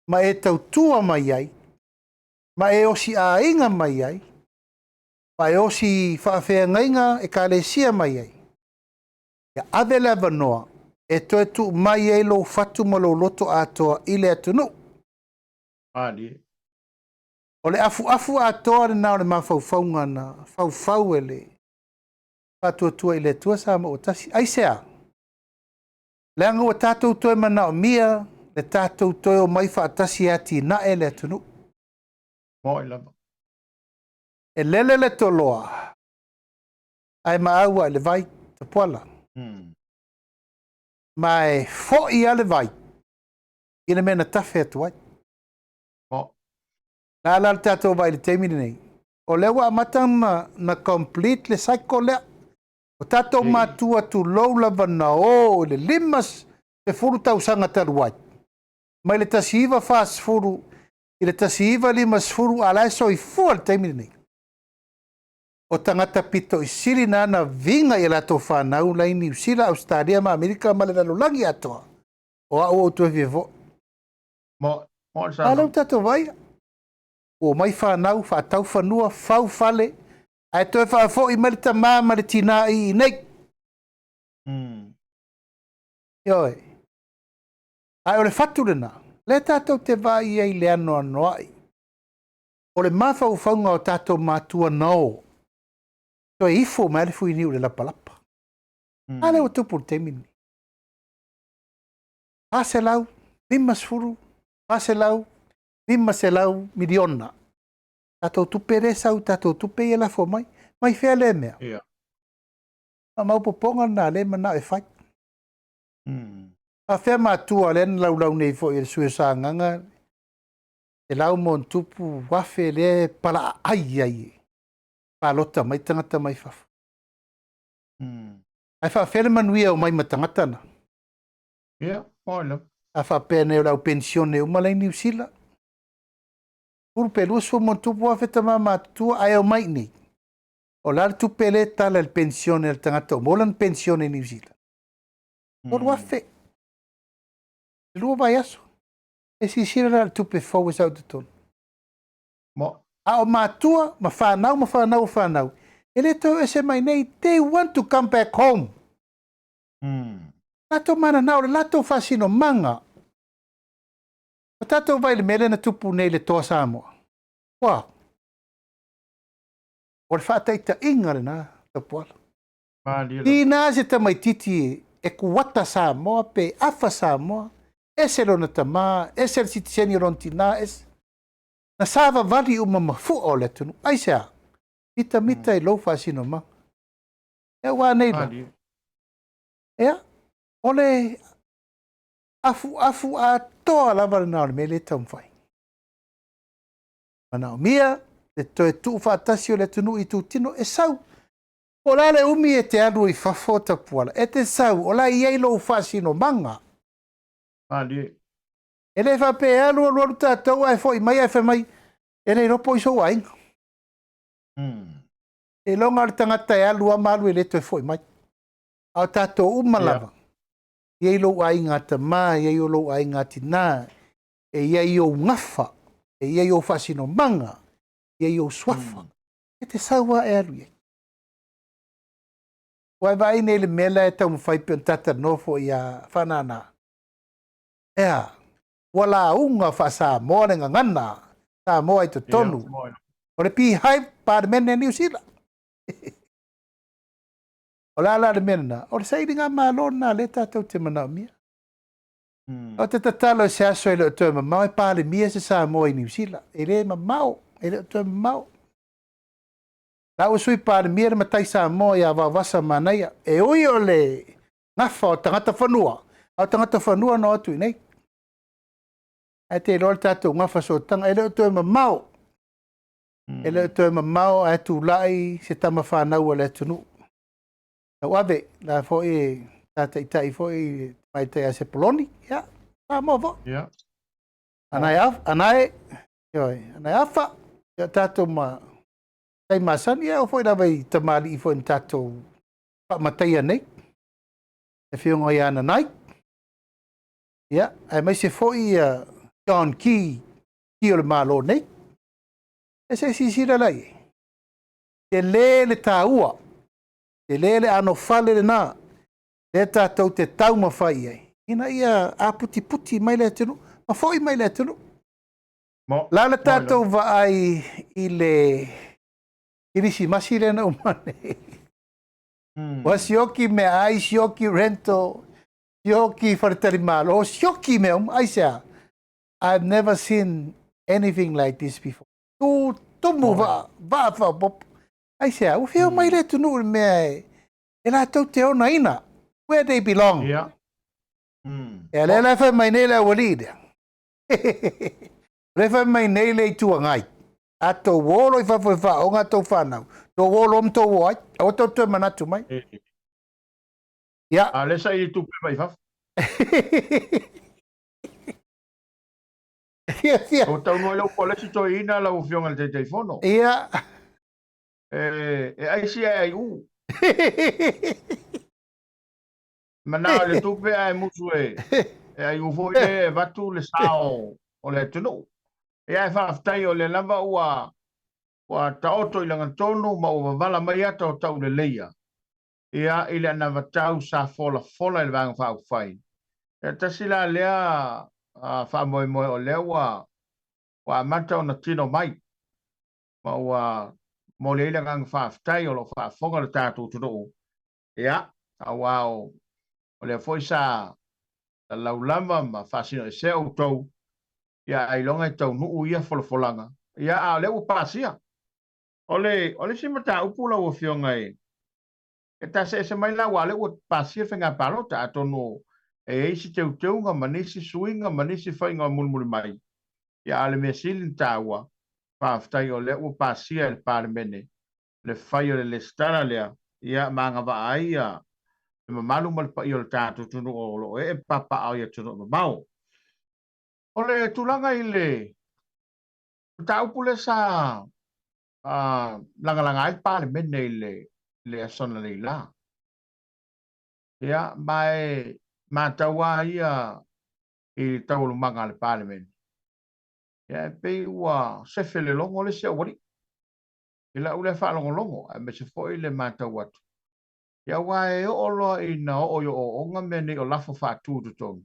ma e tautua mai ai, ma e osi aiga mai ai, ma e osi faafeagaiga ekalesia mai ai, ia ave le avanoa e toe tuu mai ai lou fatu ma lou loto atoa i le atunuu. Malie. O le afuafu atoa lena o le mafaufauga na faufau e le Faatuatua i le Atua Samoa ua Tasi. Aisea? Leaga ua tatou toe manaomia le tatou toe omai faatasi e atinae le atunuu. Moi lava. E lele le toloa, ae maau i le vai, tapuala. Ma e foi lava le vai i le mea na tafe atu ai. Mo. La la le tatou vai i le taimi lenei. O lea ua amata na complete le cycle lea. O tatou matua tulou lava na o i le 50 tausaga talu ai. Mai le 1940 i le 1950 a la e soifua le taimi lenei. O tagata pito i sili na na viga i a latou whanau la i Niu Sila, Australia ma Amerika ma le lalolagi atoa. O au ou toe fia foi. Mo, mo le A lea ua tatou vaai, ua omai whanau, whaatau fanua, fau fale, ae toe faafoi mai le tamā ma le tinā i inei. Ioe. Ae o le fatu lena, lea tatou te vaai ai i le anoanoai. O le mafaufauga o tatou matua na o, toe ifo mai le fuiniu i le lapalapa. A lea ua tupu i le taimi lenei. 450, 400, 500 miliona. Tatou tupe lea e sau, tatou tupe ia lafo mai. Mai fea lea mea? Ia. Faamaopoopoga lena lea e manao e fai. A fea matua lea na laulau nei foi e le sui o Sagaga, 100,000+ lea e palaai ai e palota mai tagata mai fafo. Ae faafefea le manuia o mai ma tagata na? Ia, moi lava. A faapea nei o le au penisione uma la i Niu Sila. 10 pe 20,000+ tama matutua ae omai i nei. O la le tupe le tala i le penisione a le tagata o maua lana penisione i Niu Sila. 3,000. Le lua vaiaso. E silasila la i le tupe fou e sau i totonu. Mo. A o matua ma whanau ma whanau o whanau, e le toe ese mai nei, they want to come back home. Latou mananao, o le latou faasinomaga. O tatou vai i le mea lea na tupu nei i le Toa Samoa. Wow. O le faataitaiga lena, Tapuala. Malie lava. Tina se tamaitiiti e kuata Samoa pe afa Samoa, ese lona tamā, ese le sitiseni o lona tinā, ese. Na savavali uma ma fua o le atunuu. Aisea? Mitamita i lou faasinomaga. Ia ua nei la. Malie. Ia, o le afuafu atoa lava lena o le mea lea e taumafai. Manaomia le toe tuufaatasi o le atunuu i itutino e sau. Po o le a le umi e te alu i fafo Tapuala, e te sau, o la e i ai lou faasinomaga. Malie. E le faapea e alu alu alu tatou ae foi mai ae fai mai, e le iloa po o i sou aiga. Seiloga o le tagata e alu lava ma alu e le toe foi mai. A o tatou uma lava, e i ai lou aiga a tamā, e i ai o lou aiga a tinā, e i ai ou gafa, e i ai ou faasinomaga, e i ai ou suafa. E te sau lava e alu i ai. Ua e vaai nei i le mea lea e taumafai pei ona tatalanoa foi ia Faanana. Ea, ua lauga faa-Samoa le gagana Samoa i totonu o le Beehive Palemene a Niu Sila. O le a la le mea lena? O le sailigamalo lena lea tatou te manaomia. Ou te tatalo i se aso e le o toe mamao e Palemia se Samoa i Niu Sila. E le mamao, e le o toe mamao. La ua sui Palemia le matai Samoa ia Vaovasa Manaia. E ui o le gafa o tagata fanua, a o tagata fanua na o atu i nei. Ae te iloa le tatou gafa sootaga, e le o toe mamao. E le o toe mamao ae tulai se tama fanau a le atunuu. Tauave, la foi e sa taitai foi i le tamaitai ia Sepoloni, ia, Samoa foi. Ia. Anae, anae, ioe, anae afa, ia tatou ma tai masani, ia oo foi lava i tamalii foi na tatou faamataia nei, le afioga ia Nanai, ia, aemaise foi ia John Key, Key o le Malo nei. E se i silasila la i ai. Tele le taua, tele le anofale lena, lea tatou te taumafai i ai, ina ia aputiputi mai le atunuu, ma foi mai le atunuu. La le tatou vaai i le Kirisimasi lea na uma nei. Ua sioki meaai, sioki rental, sioki faletalimalo, sioki mea uma. Aisea? I've never seen anything like this before. Tu tumu vaa, vaa faaopoopo. Aisea? Ua fia omai le atunuu i le mea e, e latou te onaina. Where they belong. Ia. Ia, lea la e fai mai nei le aualii lea. O lea e fai mai nei le Itu Agai. A tou o loa i fafo e faaoga a tou fanau, tou o loa ma tou o ai. Aua tou te toe manatu mai. Ia. A o lea sa i tupe mai fafo. Fia, fia. Ua taunuu ai lau kolesi toeaina lau Afioga i le Taitaifono. Ia. E, e aisi ae ai u. Manao i le tupe ae musu e, e ai u foi le e avatu le sao o le atunuu. Ia ae faafetai o lea lava ua ua taoto i lagatonu ma ua vavala mai ata o tauleleia ia i le anavatau sa folafola i le Vaega Faaupufai. Ia tasi la lea faamoemoe o lea ua ua amata ona tino mai ma ua momoli ai le agaga faafetai o lo o faafofoga le tatou atunuu, ia, aua o lea foi sa laulama ma faasinoesea outou, ia ailoga e taunuu ia folafolaga, ia, a o lea ua pasia. O le, o le isi mataupu lau Afioga e, e taseese mai la, aua o lea ua pasia le faiga palota, atonu e i ai isi teuteuga ma nisi suiga ma nisi faiga mulimuli mai, ia, a o le mea sili ona taua, faafetai o lea ua pasia e le Palemene le fai o le lesitala lea, ia, ma agavaa ai ia le mamalu ma le paia o le tatou atunuu o lo o ee ma papaaao i atunuu mamao. O le tulaga i le mataupu lea sa lagalaga ai le Palemene i le aso analeila, ia, ma e matau lava ia i taualumaga a le Palemene, ia, e pei ua sefe le logo le isi aualii i lau lea faalogologo, aemaise foi le matau atu, ia, aua e oo loa ina oo i ooooga mea nei o lafo faatu i totonu,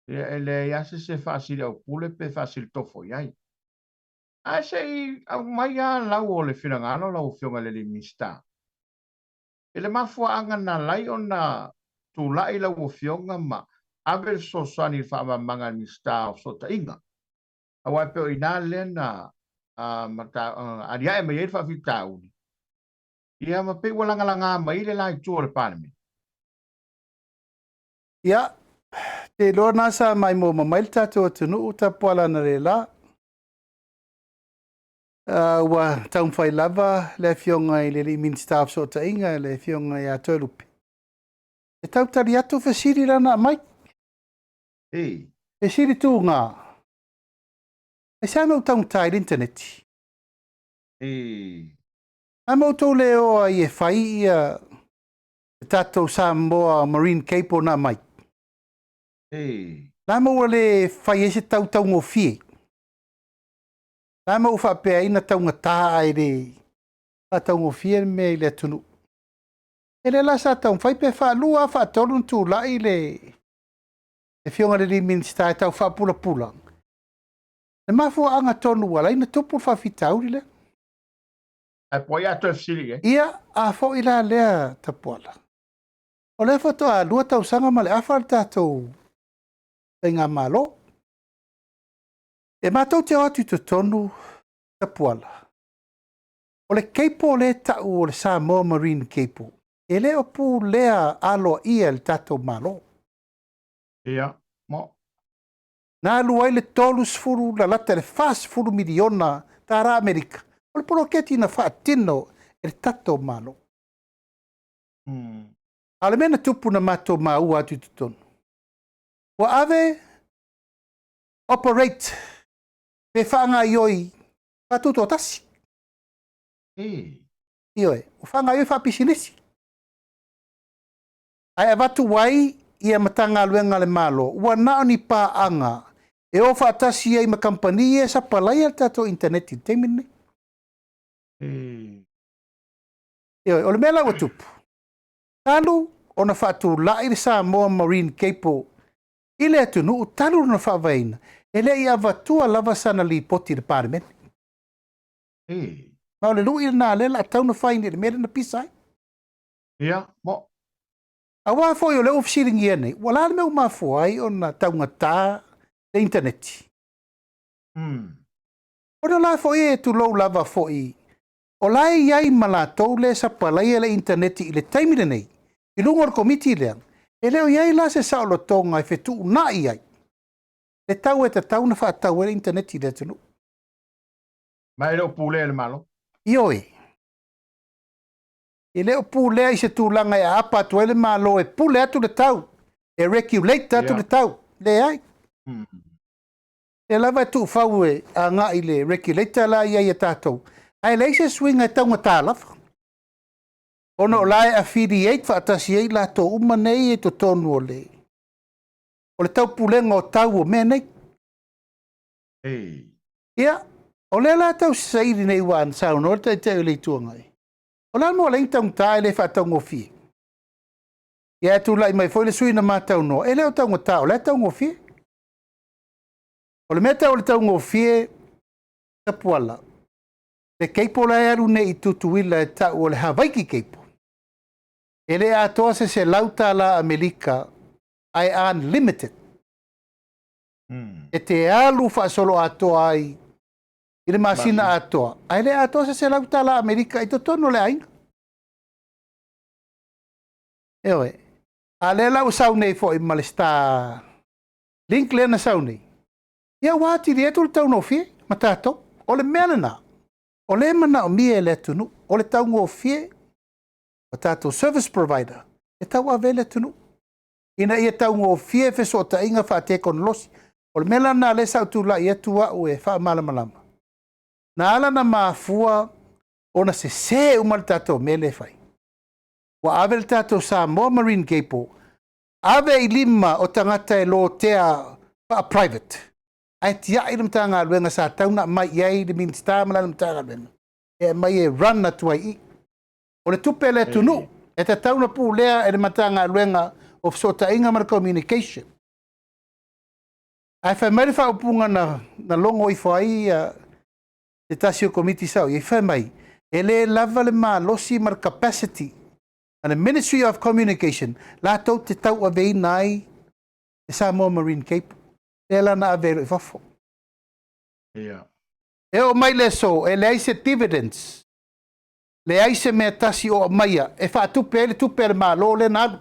ia, e leai lava se isi e faasiliaupule pe faasilitofo i ai. Ae se i aumai lava lau o le finagalo lau Afioga i le alii Minisita, i le mafuaaga na ala ai ona tulai lau Afioga ma ave le fesoasoani i le faamalamalamaga a le Minisita o Fesootaiga, aua e pei o i ina lea na aliae mai ai le faafitauli, ia ma pei ua lagalaga mai le la itu o le Palemene. Ia, te iloa na sa maimoa mai le tatou atunuu tapuala analeila. Ua taumafai lava le Afioga i le alii Minisita o Fesootaiga, le Afioga ia Toelupe, e tau tali atu fesili la na aumai. Ei. Fesili tuga, aisea mea ua taugata ai le initaneti? Ei. A ma outou le o ai e fai ia le tatou Samoa Marine Cable na aumai? Ei. La ma ua le fai ai se tau taugofie? La ma ua faapea ai na taugata ae le faataugofie le mea i le atunuu? E le la sa taumafai pe faalua faatolu na tulai le Afioga i le alii Minisita e tau faapulapula le mafuaaga tonu ua ala ai ona tupu le faafitauli lea. Ae po o ai a toe fesili i ai? Ia, a foi la lea Tapuala, o lea faatoa 2 tausaga ma le afa le tatou. Faigamalo. E matou te o atu i totonu Tapuala. O le cable lea e tau o le Samoa Marine Cable, e le o pulea aloaia e le tatou Malo. Ia, mo. Na alu ai le 30 lalata i le 40 miliona tala Amerika, o le poloketi na faatino e le tatou Malo. A o le mea na tupu na matou maua atu i totonu, ua ave operate pe faagaioi faatutoatasi. Ioe, ua faagaioi faapisinisi. Ae avatu ai ia Matagaluega a le Malo, ua na o ni paaga e o faatasi ai ma kamupani ia e sapalaia le tatou internet i le taimi lenei. Ioe, o le mea la ua tupu, talu ona faatulai le Samoa Marine Cable i le atunuu talu lona faavaeina, e le i avatua lava sana lipoti i le Palemene. Ma o le lui lena lea o le a tau ona fai i le mea lea na pisa ai. Ia, mo. Aua foi o lea ua fesiligia nei, ua la le mea ua mafua ai ona taugata le initaneti? Ona la foi e tulou lava foi, o la e i ai ma latou lea e sapalaia le initaneti i le taimi lenei, i luga o le komiti lea, e le o i ai la se saolotoga e fetuunai ai le tau e tatau ona faatau ai le initaneti i le atunuu. Ma e le o pulea e le Malo. Ioe. E le o pulea i se tulaga e aapa atu ai le Malo e pule atu le tau, e regulate atu le tau. Leai. Lea lava e tuufau e agai i le regulator la i ai a tatou, ae leai se suiga e taugata lava. Ona o la e affiliate faatasi ai latou uma nei e totonu o le o le taupulega o tau o mea nei. Ia, o lea la tau saili nei ua na saunoa le Taitai o le Itu Agai. O le a le mea ua leai ni taugata e le faataugofie? Ia ae tulai mai foi le sui usufono na ma taunoa, e le o taugata o la e taugofie. O le mea tau o le taugofie, Tapuala, le cable la e alu nei i Tutuila e tau o le Havaiki cable, e le atoa se $100 Amerika ae unlimited. E te alu faasoloatoa ai i le masina atoa, ae le atoa se $100 Amerika i totonu o le aiga. Ioe. A lea la ua sau nei foi ma le Star Link lea na sau nei, ia ua atili atu le taugofie ma tatou. O le mea lena, o lea e manaomia e le atunuu, o le taugofie o tatou service provider e tauave ai le atunuu, ina ia taugofie fesootaiga faatekonolosi. O le mea la lena lea sa ou tulai atu au e faamalamalama, na ala ona mafua ona sese uma le tatou mea lea e fai. Ua ave le tatou Samoa Marine Cable, ave i lima o tagata e lotea faa-private, ae tiai le Matagaluega sa tau ona aumai i ai le Minisita ma lana Matagaluega, e aumai e run atu ai i i. O le tupe a le atunuu e tatau ona pulea e le Matagaluega o Fesootaiga ma le Communication. Ae fai mai le faaupuga na, na logo ifo ai se tasi o komiti sa ou i ai, fai mai, e le lava le malosi ma le capacity a le Ministry of Communication latou te tauaveina ai le Samoa Marine Cable. Lea la na ave ai loa i fafo. Ia. E oo mai le aso, e leai se dividends, leai se mea tasi o aumaia e faatupe ai le tupe a le Malo lea na alu.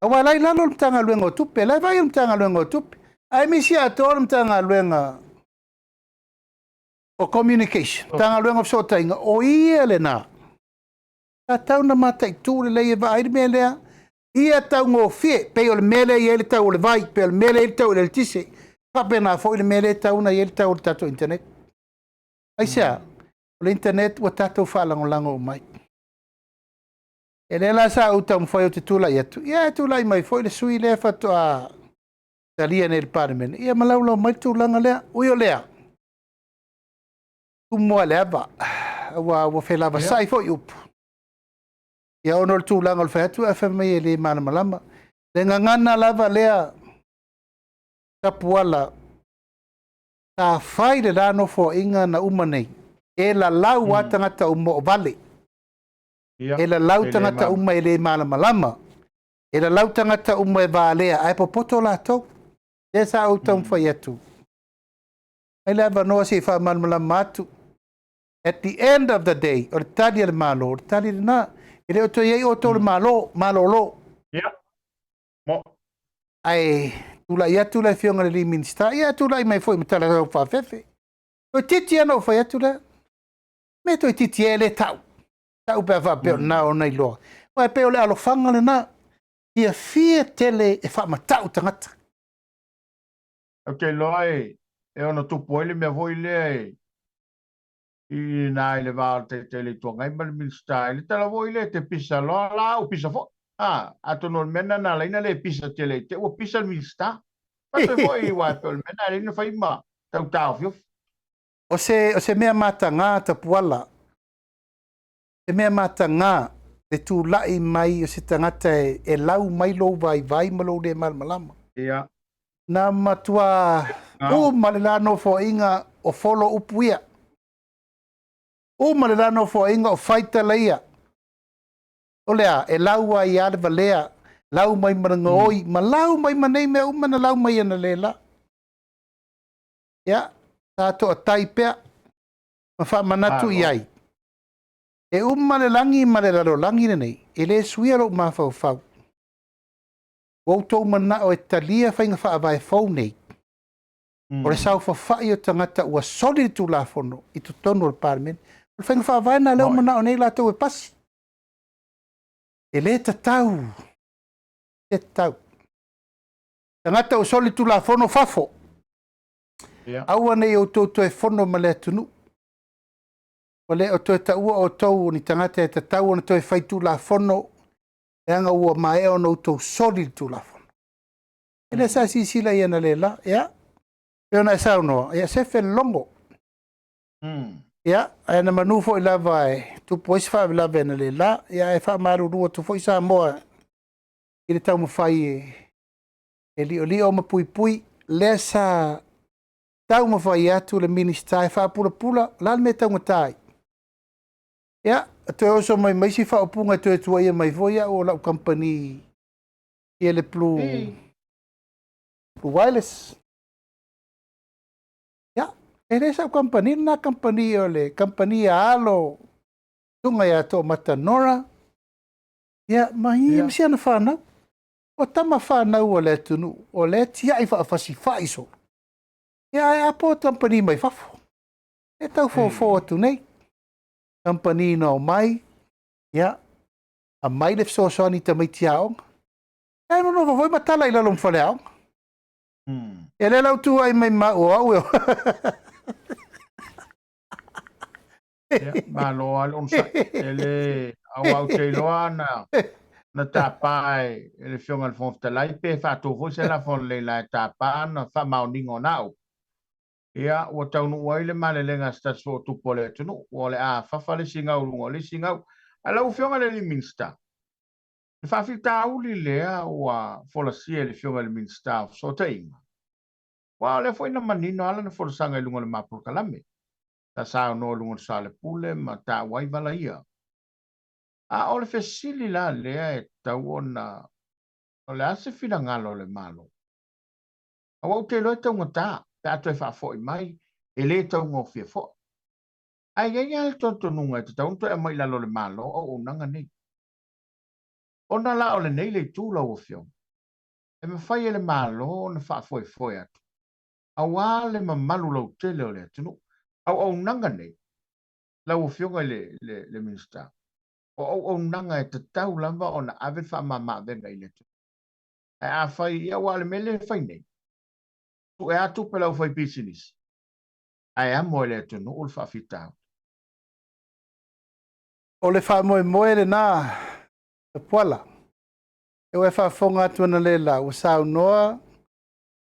Aua la i lalo o le Matagaluega o Tupe, la e vaai le Matagaluega o Tupe, ae misi atoa le Matagaluega o Communication, Matagaluega o Fesootaiga, o ia lena. Sa tau na mataitu lelei e vaai le mea lea, ia taugofie, pei o le mea lea e i ai le tau o le vai, pei o le mea lea e i ai le tau o le eletise, faapena foi le mea lea e tau ona i ai le tau o le tatou internet. Aisea? O le internet ua tatou faalagolago uma ai. E lea la sa ou taumafai ou te tulai atu, ia e tulai mai foi le sui lea faatoa talia nei i le Palemene, ia ma laulau mai le tulaga lea. Ui o lea, tumu lava i le ava, aua ua felavasai foi upu. Ia ona o le tulaga o le fai atu ae fai mai e le malamalama. Le gagana lava lea, Tapuala, sa fai le la nofoaiga na uma nei, e lalau lava tagata uma o vale. Ia, E lalau e le tagata uma e le malamalama. E lalau tagata uma e valea ae popoto latou. Lea sa ou taumafai atu. Mai le avanoa se i faamalamalama atu. At the end of the day, o le tali a le Malo, o le tali lena. E le o toe i ai outou le Malo, malolo. Ia. Mo. Ae tulai atu le Afioga i le alii Minisita, ia tulai mai foi ma tala faafefe. Toeitiiti lava ona ou fai atu lea. Mea toeitiiti e le tau. Tau pe a faapea o lena ona iloa. Aua e pei o le alofaga lena. Fiafia tele e faamatau tagata. Ou te iloa e e ono tupu ai le mea foi lea e i ina i le va o le Taitai o le Itu Agai ma le Minisita i le tala foi lea e te pisa loa la au pisa foi. A, atonu o le mea lena na ala ai ona le pisa tele i te ua pisa le Minisita. Faapea foi aua e pei o le mea lena e ala ai ona fai ma tau taofiofi. O se, o se mea mataga Tapuala, se mea mataga le tulai mai o se tagata e, e lau mai lou vaivai ma lou le malamalama. Ia. Na matua uma le la nofoaiga o folo upu ia. Uma le la nofoaiga o fai tala ia. O le a, e lau ai lava le valea, lau mai ma le gaoi, ma lau mai ma nei mea uma na lau mai analeila. Ia, sa toatai pea ma faamanatu i ai. E uma le lagi ma le lalolagi lenei, e le suia lou mafaufau. Ua outou manao e talia faiga faavae fou nei, o le saofafai o tagata ua soli le Tulafono i totonu o le Palemene. O le faiga faavae lena lea ua manao nei latou e pasi. E le tatau, e le tatau. Tagata ua soli le Tulafono, fafo. Aua ne i outou toe fono ma le atunuu. Ua le o toe taua outou o ni tagata e tatau ona toe fai Tulafono, leaga ua maea ona outou soli le Tulafono. E le sa silasila i analeila, ia, pei ona e saunoa, ia, sefe le logo. Ia, ae na manu foi lava e tupu ai se faalavelave analeila, ia, ae faamalulu atu foi Samoa i le taumafai e, e liolio ma puipui, lea sa taumafai atu le Minisita e faapulapula, o le a le mea e taugata ai? Ia, toe oso mai ma isi faaupuga e toe tuuaia mai foi au o lau kamupani ia le Blue, Blue Wireless. Ia, e le sau kamupani lena kamupani o le kamupani a alo susuga ia Toomata Nora, ia, ma ia ma si ana fanau. O tama fanau a le atunuu, o lea e tiai faafasifai solo. Ia, ae apo kamupani mai fafo. E tau fofo atu nei. Kamupani na omai, ia, aumai le fesoasoani i tamaiti aoga. Ae nonofo foi ma tala i lalo ma faleaoga. Ia lea la ua tuuai mai ma au o au e Ia, malo lava le onosai. E le, aua ou te iloa na, na tapa e, e le Afioga i le Fofoga Fetalai pe faatu foi se lafo analeila e tapa na faamaoniga o na upu. Ia, ua taunuu ai le malelega a se tasi foi o tupu o le atunuu, ua o le a fafa le isi gau i luga o le isi gau. Ae lau Afioga i le alii Minisita, le faafitauli lea ua folasia e le Afioga i le Minisita o Fesootaiga, aua o lea foi na manino lava lana folasaga i luga o le ma polokalame, sa saunoa i luga o le Soalepule ma taua ai vala ia. A o le fesili la lea e tatau ona, o le a se finagalo o le Malo? Aua ou te iloa e taugata pe a toe faafoi mai, e le taugofie foi. Ae i ai lava le talitonuga e tatau ona toe aumai i lalo o le Malo auaunaga nei. Ona la o lenei le itu lau Afioga, e mafai e le Malo ona faafoefoe atu, aua le mamalu lautele o le atunuu. Auaunaga nei, lau Afioga i le, le, le Minisita, o auaunaga e tatau lava ona ave le faamama-avega i le atunuu. Ae afai, ia aua o le mea lea e fai nei, sue lava tupe a le aufaipisinisi, ae amo e le atunuu le faafitauli. O le faamoemoe lena, Tapuala. E ua e faafofoga atu analeila ua saunoa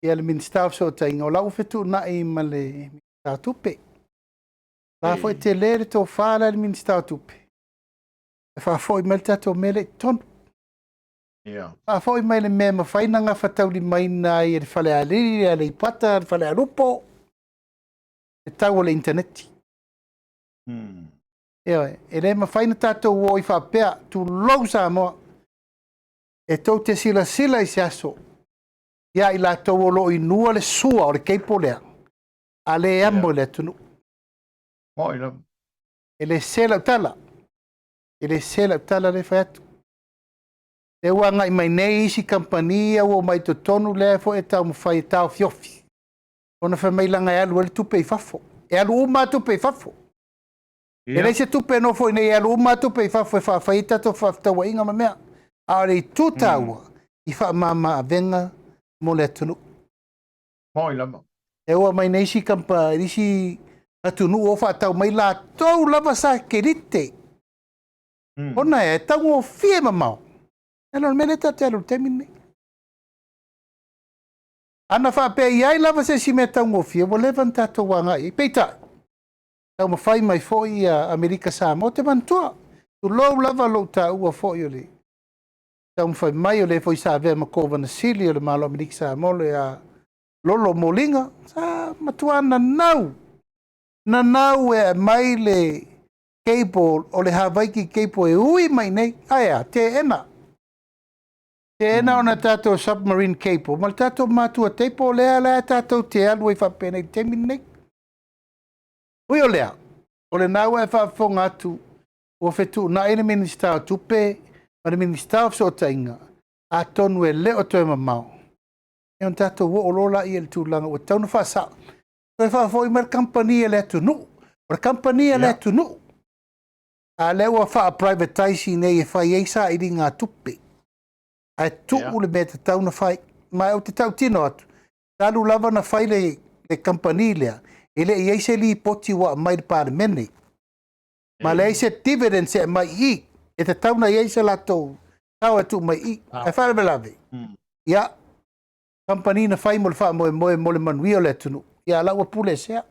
ia le Minisita o Fesootaiga, o la ua fetuunai ma le Minisita o Tupe. O la foi tele le tofa la i le Minisita o Tupe e faafoi mai le tatou mea lea i totonu. Ia. Faafoi mai le mea e mafai ona gafataulimaina ai e le Falealili, le Aleipata, le Falealupo, le tau o le initaneti. Ioe, e le mafai ona tatou o ai faapea, tulou Samoa. E tou te silasila i se aso ia i latou o lo o inua le sua o le cable lea, a le amo i le atunuu. Moi lava. E le sese lau tala. E le sese lau tala lea e fai atu. Lea ua agai mai nei isi kamupani ia ua omai i totonu lea foi e taumafai e taofiofi. Ona fai mai leaga e alu ai le tupe i fafo. E alu uma lava tupe i fafo. E leai se tupe e nofo i inei, e alu uma lava tupe i fafo e faafai ai tatou faafetauaiga ma mea. A o le itu taua, i faamama avega mo le atunuu. Moi lava. E ua mai nei isi kampa, isi atunuu o faatau mai latou lava sakelite. Ona e taugofie mamao. E le o le mea lea tatou te alu i le taimi lenei. Ana faapea i ai lava se isi mea taugofie, ua leva ona tatou agai i ai. Peitai, taumafai mai foi ia Amerika Samoa, ou te manatua, tulou lava lou taua foi o le taumafai mai o le foi sa avea ma Kovana Sili o le Malo o Amerika Samoa, le a Lolo Moliga, sa matua nanau, nanau e aumai le cable o le Havaiki cable e ui mai nei, ae a, teena. Teena ona tatou submarine cable, ma le tatou matua table lea la tatou te alu ai faapenei i le taimi lenei. Ui o lea, o lena ua e faafofoga atu, ua fetuunai le Minisita o Tupe ma le Minisita o Fesootaiga, atonu e le o toe mamao, e ona tatou oo loa laia i le tulaga ua tatau ona faasao. Toe faafoi mai le kamupani a le atunuu. O le kamupani a le atunuu. A lea ua faa-privatise nei e fai ai sailiga tupe. Ae tuu le mea e tatau ona fai. Ma ou te tautino atu, talu lava ona fai le kamupani lea, e le i i ai se lipoti ua aumai i le Palemene. Ma leai se dividends e aumai i i. E tatau ona i ai se latou sao e tuu mai i i. Ae faalavelave, ia, kamupani na fai mo le faamoemoe mo le manuia o le atunuu, ia la ua pule esea.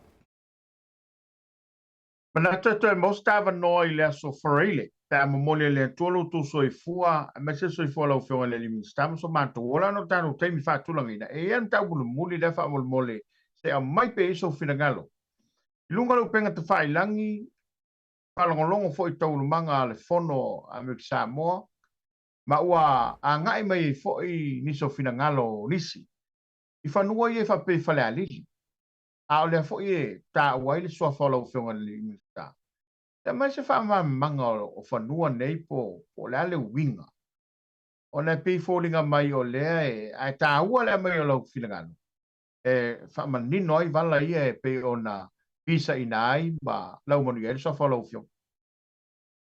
Manatu e toe maua se ta avanoa i le aso Faraile pe a momoli e le Atua lo outou soifua aemaise le soifua o lau Afioga i le Alii Minisita ma so matou ola ona o tatou taimi faatulagaina. E i ai le mataupu mulimuli lea faamolemole se i aumai pea i ai sou finagalo i luga o le upega tafailagi, faalogologo foi i taualumaga a le Fono a Amerika Samoa ma ua agai mai ai foi nisi o finagalo o nisi i fanua ia e faapea i Falealili, a o lea foi e taua ai le suafa o lau Afioga i le Minisita. E aumai se faamalamalamaga o fanua nei po o le a le uiga, ona e pei e foliga mai o lea e, ae taua le aumai o lau finagalo e faamanino ai vala ia e pei ona pisaina ai ma laumanuia ai le suafa o lau Afioga.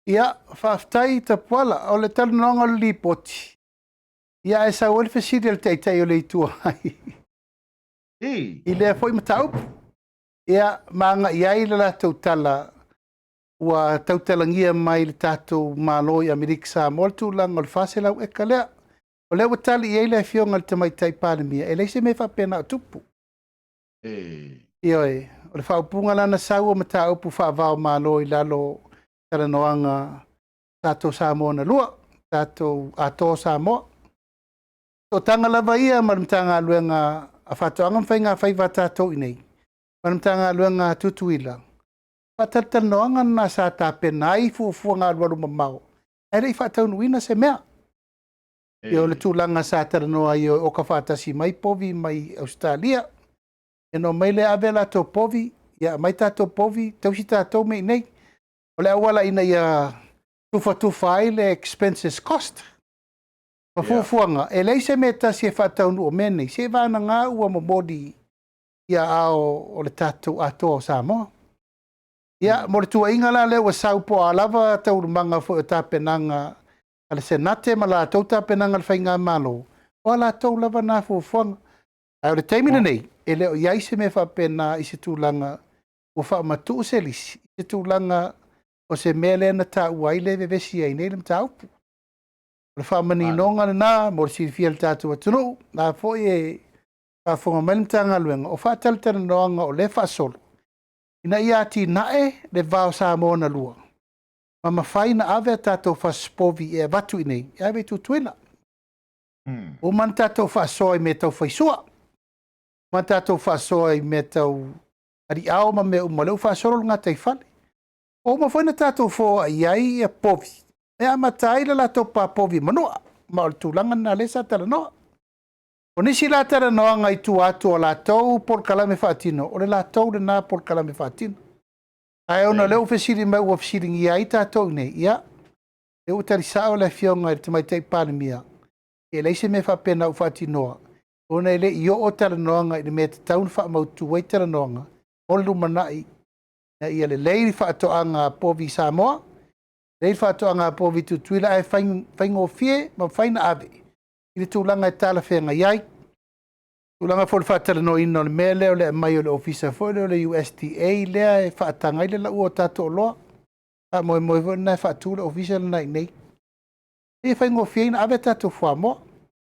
Ia, faafetai Tapuala. O le talanoaga o le Lipoti, ia ae sau ai le fesili a le Taitai o le Itu Agai i lea foi mataupu. Ia, ma agai ai le latou tala ua tautalagia mai le tatou Malo i Amerika Samoa le tulaga o le 400 eka lea. O lea ua tali i ai le Afioga i le Tamaitai Palemia, e leai se mea faapena o tupu. Ioe, o le faaupuga la na sau o mataupu faava-o-Malo i lalo o talanoaga tatou Samoa na lua, tatou Atoa o Samoa. Sootaga lava ia ma le Matagaluega a Faatoaga ma Faiga Faiva a tatou i inei, ma le Matagaluega a Tutuila, faatalatalanoaga lena sa tapena ai fuafuaga alualu mamao, ae le i faataunuuina se mea. Ia o le tulaga sa talanoa ai o oka faatasi mai povi mai Ausetalia, ia ona omai lea ave latou povi, ia aumai tatou povi, tausi tatou mea i inei. O le auala ina ia tufatufa ai le expenses cost. Ma fuafuaga, e leai se mea e tasi e faataunuu o mea nei, seiavagana ua momoli i aao o le tatou Atoa o Samoa. Ia, mo le tuuaiga la lea ua sau po o a lava taualumaga foi o tapenaga a le Senate ma latou tapenaga a le Faigamalo, o a latou lava na fuafuaga. Ae o le taimi lenei, e le o i ai se mea faapena i se tulaga ua faamatuu se lisi, i se tulaga o se mea lea na taua ai lea e vevesi ai nei le mataupu. O le faamaninoga lena mo le silafia e le tatou atunuu, la foi e faafofoga mai le Matagaluega, o faatalatalanoaga o lea e faasolo, ina ia atinae le va o Samoa na lua, ma mafai ona ave a tatou fasipovi e avatu i inei, e ave i Tutuila. Ua uma ona tatou faasoa i mea tau faisua, uma ona tatou faasoa i mea tau aliao ma mea uma, o lea ua faasolo le gataifale. Ua uma foi ona tatou foai ai ia povi, e amata ai le latou papovi i Manua. Ma o le tulaga lena lea sa talanoa. O nisi la talanoaga i tua atu o latou polokalame faatino, o le latou lena polokalame faatino. Ae ona o lea ua fesili mai ua fesiligia ai tatou i inei, ia, lea ua tali sao le Afioga i le Tamaitai Palemia, e leai se mea faapena ua faatinoa, ona e le i oo talanoaga i le mea e tatau ona faamautu ai talanoaga mo le lumanai, ina ia lelei le faatoaga povi i Samoa, lelei le faatoaga povi i Tutuila, ae faigofie ma mafai ona ave i le tulaga e talafeagai ai. Tulaga foi o le faatalanoaina o le mea lea o le aumai o le Ofisa foi lea o le USDA lea e faataga ai le lauina o tatou oloa. Faamoemoe foi lena e faatu le Ofisa lena i inei. E faigofie ai ona ave tatou fuamoa,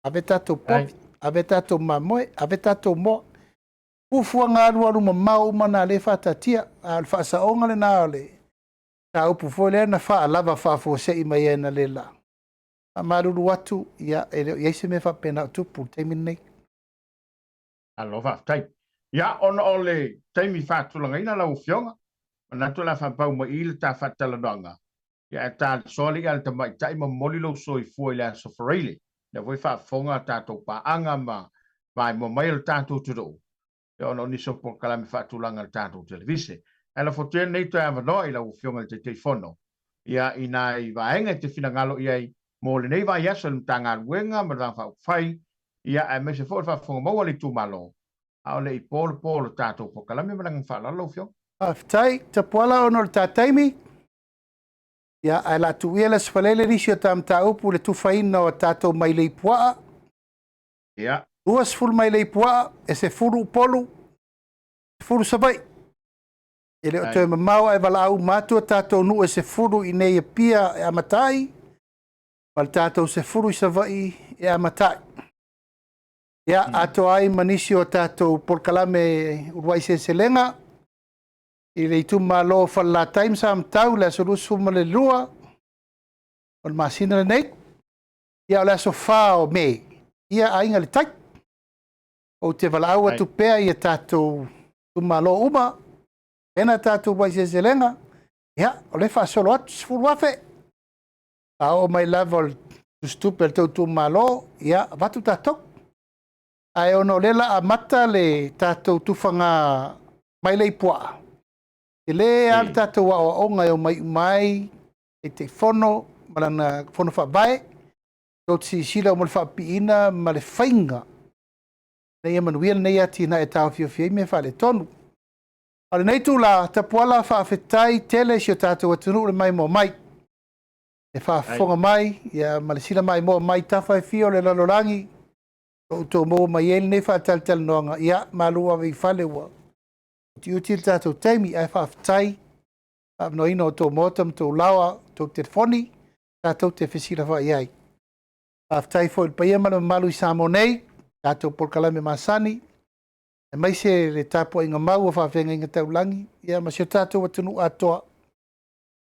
ave tatou povi, ave tatou mamoe, ave tatou moa. Fuafuaga alualu mamao uma na lea e faataatia. A o le faasaoga lena o le mataupu foi lea na faalava faafuasei mai ai analeila. Faamalulu atu, ia, e le o i ai se mea faapena o tupu i le taimi lenei. Malo faafetai. Ia, ona o le taimi faatulagaina lau Afioga, manatu o le a faapau mai i i le ta faatalanoaga, ia ae talisoa alii a le tamaitai ma momoli lou soifua i le Aso Faraile. Lea foi faafofoga a tatou paaga ma maimoa mai o le tatou atunuu, ia ona o nisi o polokalame faatulaga a le tatou televise. Ae lafo atu ia lenei toe avanoa i lau Afioga i le Taitaifono, ia i nai vaega e te finagalo i ai mo lenei vaiaso i le Matagaluega ma le Vaega Faaupufai, ia aemaise foi o le faafofoga maua a le itumalo, a o le i po le po o le tatou polokalame. Ma le agaga faaaloalo lau Afioga. Faafetai, Tapuala, ona o le ta taimi, ia, ae o le a tuu ia le Aso Faraile nisi o ta mataupu i le tufaina o tatou mailei puaa. Ia. 20 mailei puaa, e 10 Upolu, 10 Savaii. E le o toe mamao ae valaau uma atu a tatou nuu e 10 i inei i Apia e amata ai, ma le tatou 10 i Savaii e amata ai. Ia, atoa ai ma nisi o tatou polokalame uluai seleselega i le itumalo o Falelatai ma Samatau i le aso 22 o le masina lenei. Ia, o le aso 4 o Me, ia Aiga i le Tai. Ou te valaau atu pea i a tatou itumalo uma, pena tatou uluai seleselega, ia, o lea e faasolo atu, 10,000. A oo mai lava o le tusitupe a le tou itumalo, ia, avatu tatou. Ae ona o lea o le a amata le tatou tufaga mailei puaa, tele lava le tatou aoaoga e omai uma ai Taitaifono ma lana fono faavae, tou te silasila mo le faapipiina ma le faiga ina ia manuia lenei atinae e taofiofi ai mea faaletonu. A o lenei itula, Tapuala, faafetai tele i si o tatou atunuu le maimoa mai, le faafofoga mai, ia, ma le sila maimoa mai tafa e fia o le lalolagi, o outou maua mai ai lenei faatalatalanoaga. Ia, malu ave i fale ua utiuti le tatou taimi, ae faafetai faamanoina o tou maota ma tou laoa, tou telefoni, tatou te fesilafai ai. Faafetai foi i le paia ma le mamalu i Samoa nei, tatou polokalame masani, aemaise le tapuaiga mau a faafeagaiga taulagi, ia ma si o tatou atunuu atoa,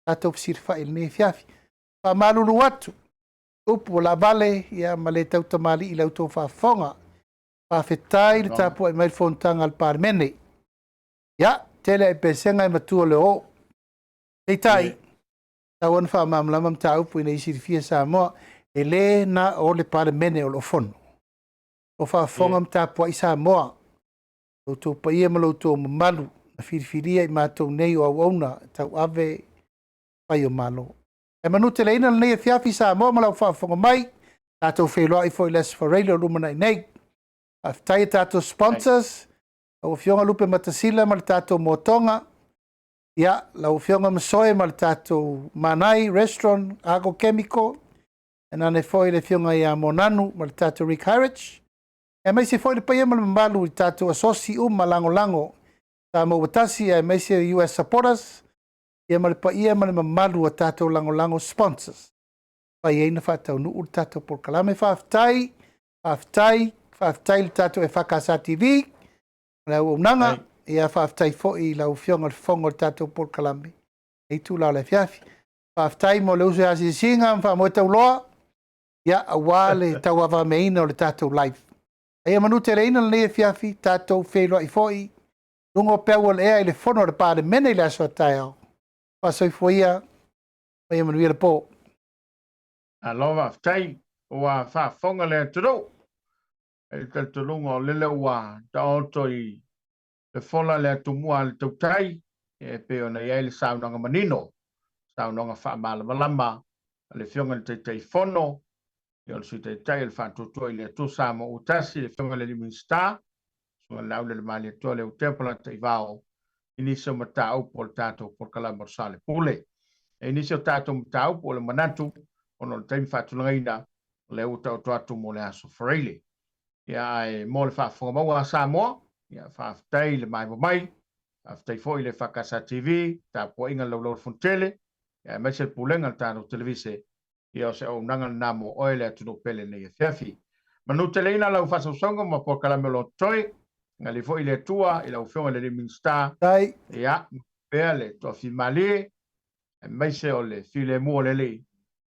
tatou fesilafai i lenei afiafi. Faamalulu atu, upu ua laavale, ia ma le tautamalii i la outou faafofoga. Faafetai le tapuai mai le fonotaga a le Palemene. Ia, tele ai pesega e matua le oo. Peitai, tau ona faamalamalama mataupu ina ia silafia Samoa, e le na o le Palemene o lo o fono. O faafofoga ma tapuai Samoa, lo outou paia ma lo outou mamalu, na filifilia i matou nei o auauna tauave fai o Malo. E manuteleina lenei afiafi Samoa ma lau faafofoga mai, tatou feiloai foi i le Aso Faraile o lumanai nei. Faafetai i tatou sponsors, lau Afioga Lupe Matasila ma le tatou Motoga, ia, lau Afioga Masoe ma le tatou Manai Restaurant, Argo Chemical, e nane foi le Afioga ia Monanu ma le tatou Rick Heritage, aemaise foi le paia ma le mamalu i tatou asosi uma lagolago Samoa ua tasi, aemaise US supporters, ia ma le paia ma le mamalu o tatou lagolago sponsors. Fai ai na faataunuu le tatou polokalame. Faafetai, faafetai, faafetai le tatou EFKS TV, le auaunaga, ia faafetai foi i lau Afioga i le Fofoga o le tatou polokalame, e itula o le afiafi. Faafetai mo le uso ia Asiasiga ma Faamoe Tauloa, ia, aua le tauavameaina o le tatou live. Ia manuteleina lenei afiafi, tatou feiloai foi, luga o peau o le ea i le fono a le Palemene i le aso a taeao. Faasoifua ia, ma ia manuia le po. Alo, faafetai. Ua faafofoga le atunuu i le talitonuga o lele ua taoto i le fola le atumua a le tautai e pei ona i ai le saunoaga manino, saunoaga faamalamalama a le Afioga i le Taitaifono, o le Sui Taitai o le Faatuatua i le Atua Samoa ua Tasi, le Afioga i le Alii Minisita, Susuga Laaulialemalietoa Leuatea Polataivao, i nisi o mataupu o le tatou polokalame o le Soalepule. E i nisi o tatou mataupu o le manatu ona o le taimi faatulagaina o lea ua taoto atu mo le aso Faraile. Ia ae mo le faafofoga maua a Samoa, ia faafetai i le maimoa mai, faafetai foi i le EFKS TV, tapuaiga a le Laulau a le Fonotele, ia aemaise le Pulega a le tatou Televise, ia o se auaunaga lena mo oe le atunuu pele i lenei afiafi. Manuteleina lau faasausauga ma polokalame o lo o totoe, agalelei foi le Atua i lau Afioga i le Alii Minisita, ia pea le toafimalie, aemaise o le filemu o le Alii,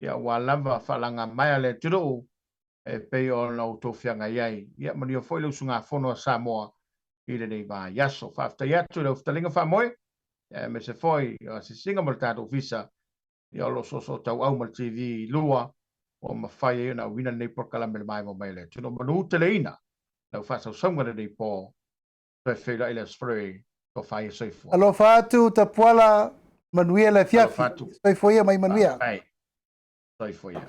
ia aua lava faalagamaea le atunuu e pei ona outou feagai ai. Ia manuia foi le usugafono a Samoa i lenei vaiaso. Faafetai atu i lau fetalaiga faamoe, aemaise foi o asiasiga ma le tatou Ofisa, ia o lo o soosootauau ma le TV 2 ua mafai ai ona auina lenei polokalame i le maimoa mai o le atunuu. Manuteleina lau faasausauga i lenei po. Toe feiloai le Aso Faraile, tofa ia soifua. Alofa atu Tapuala, manuia le afiafi. Soifua ia ma ia manuia. Soifua ia.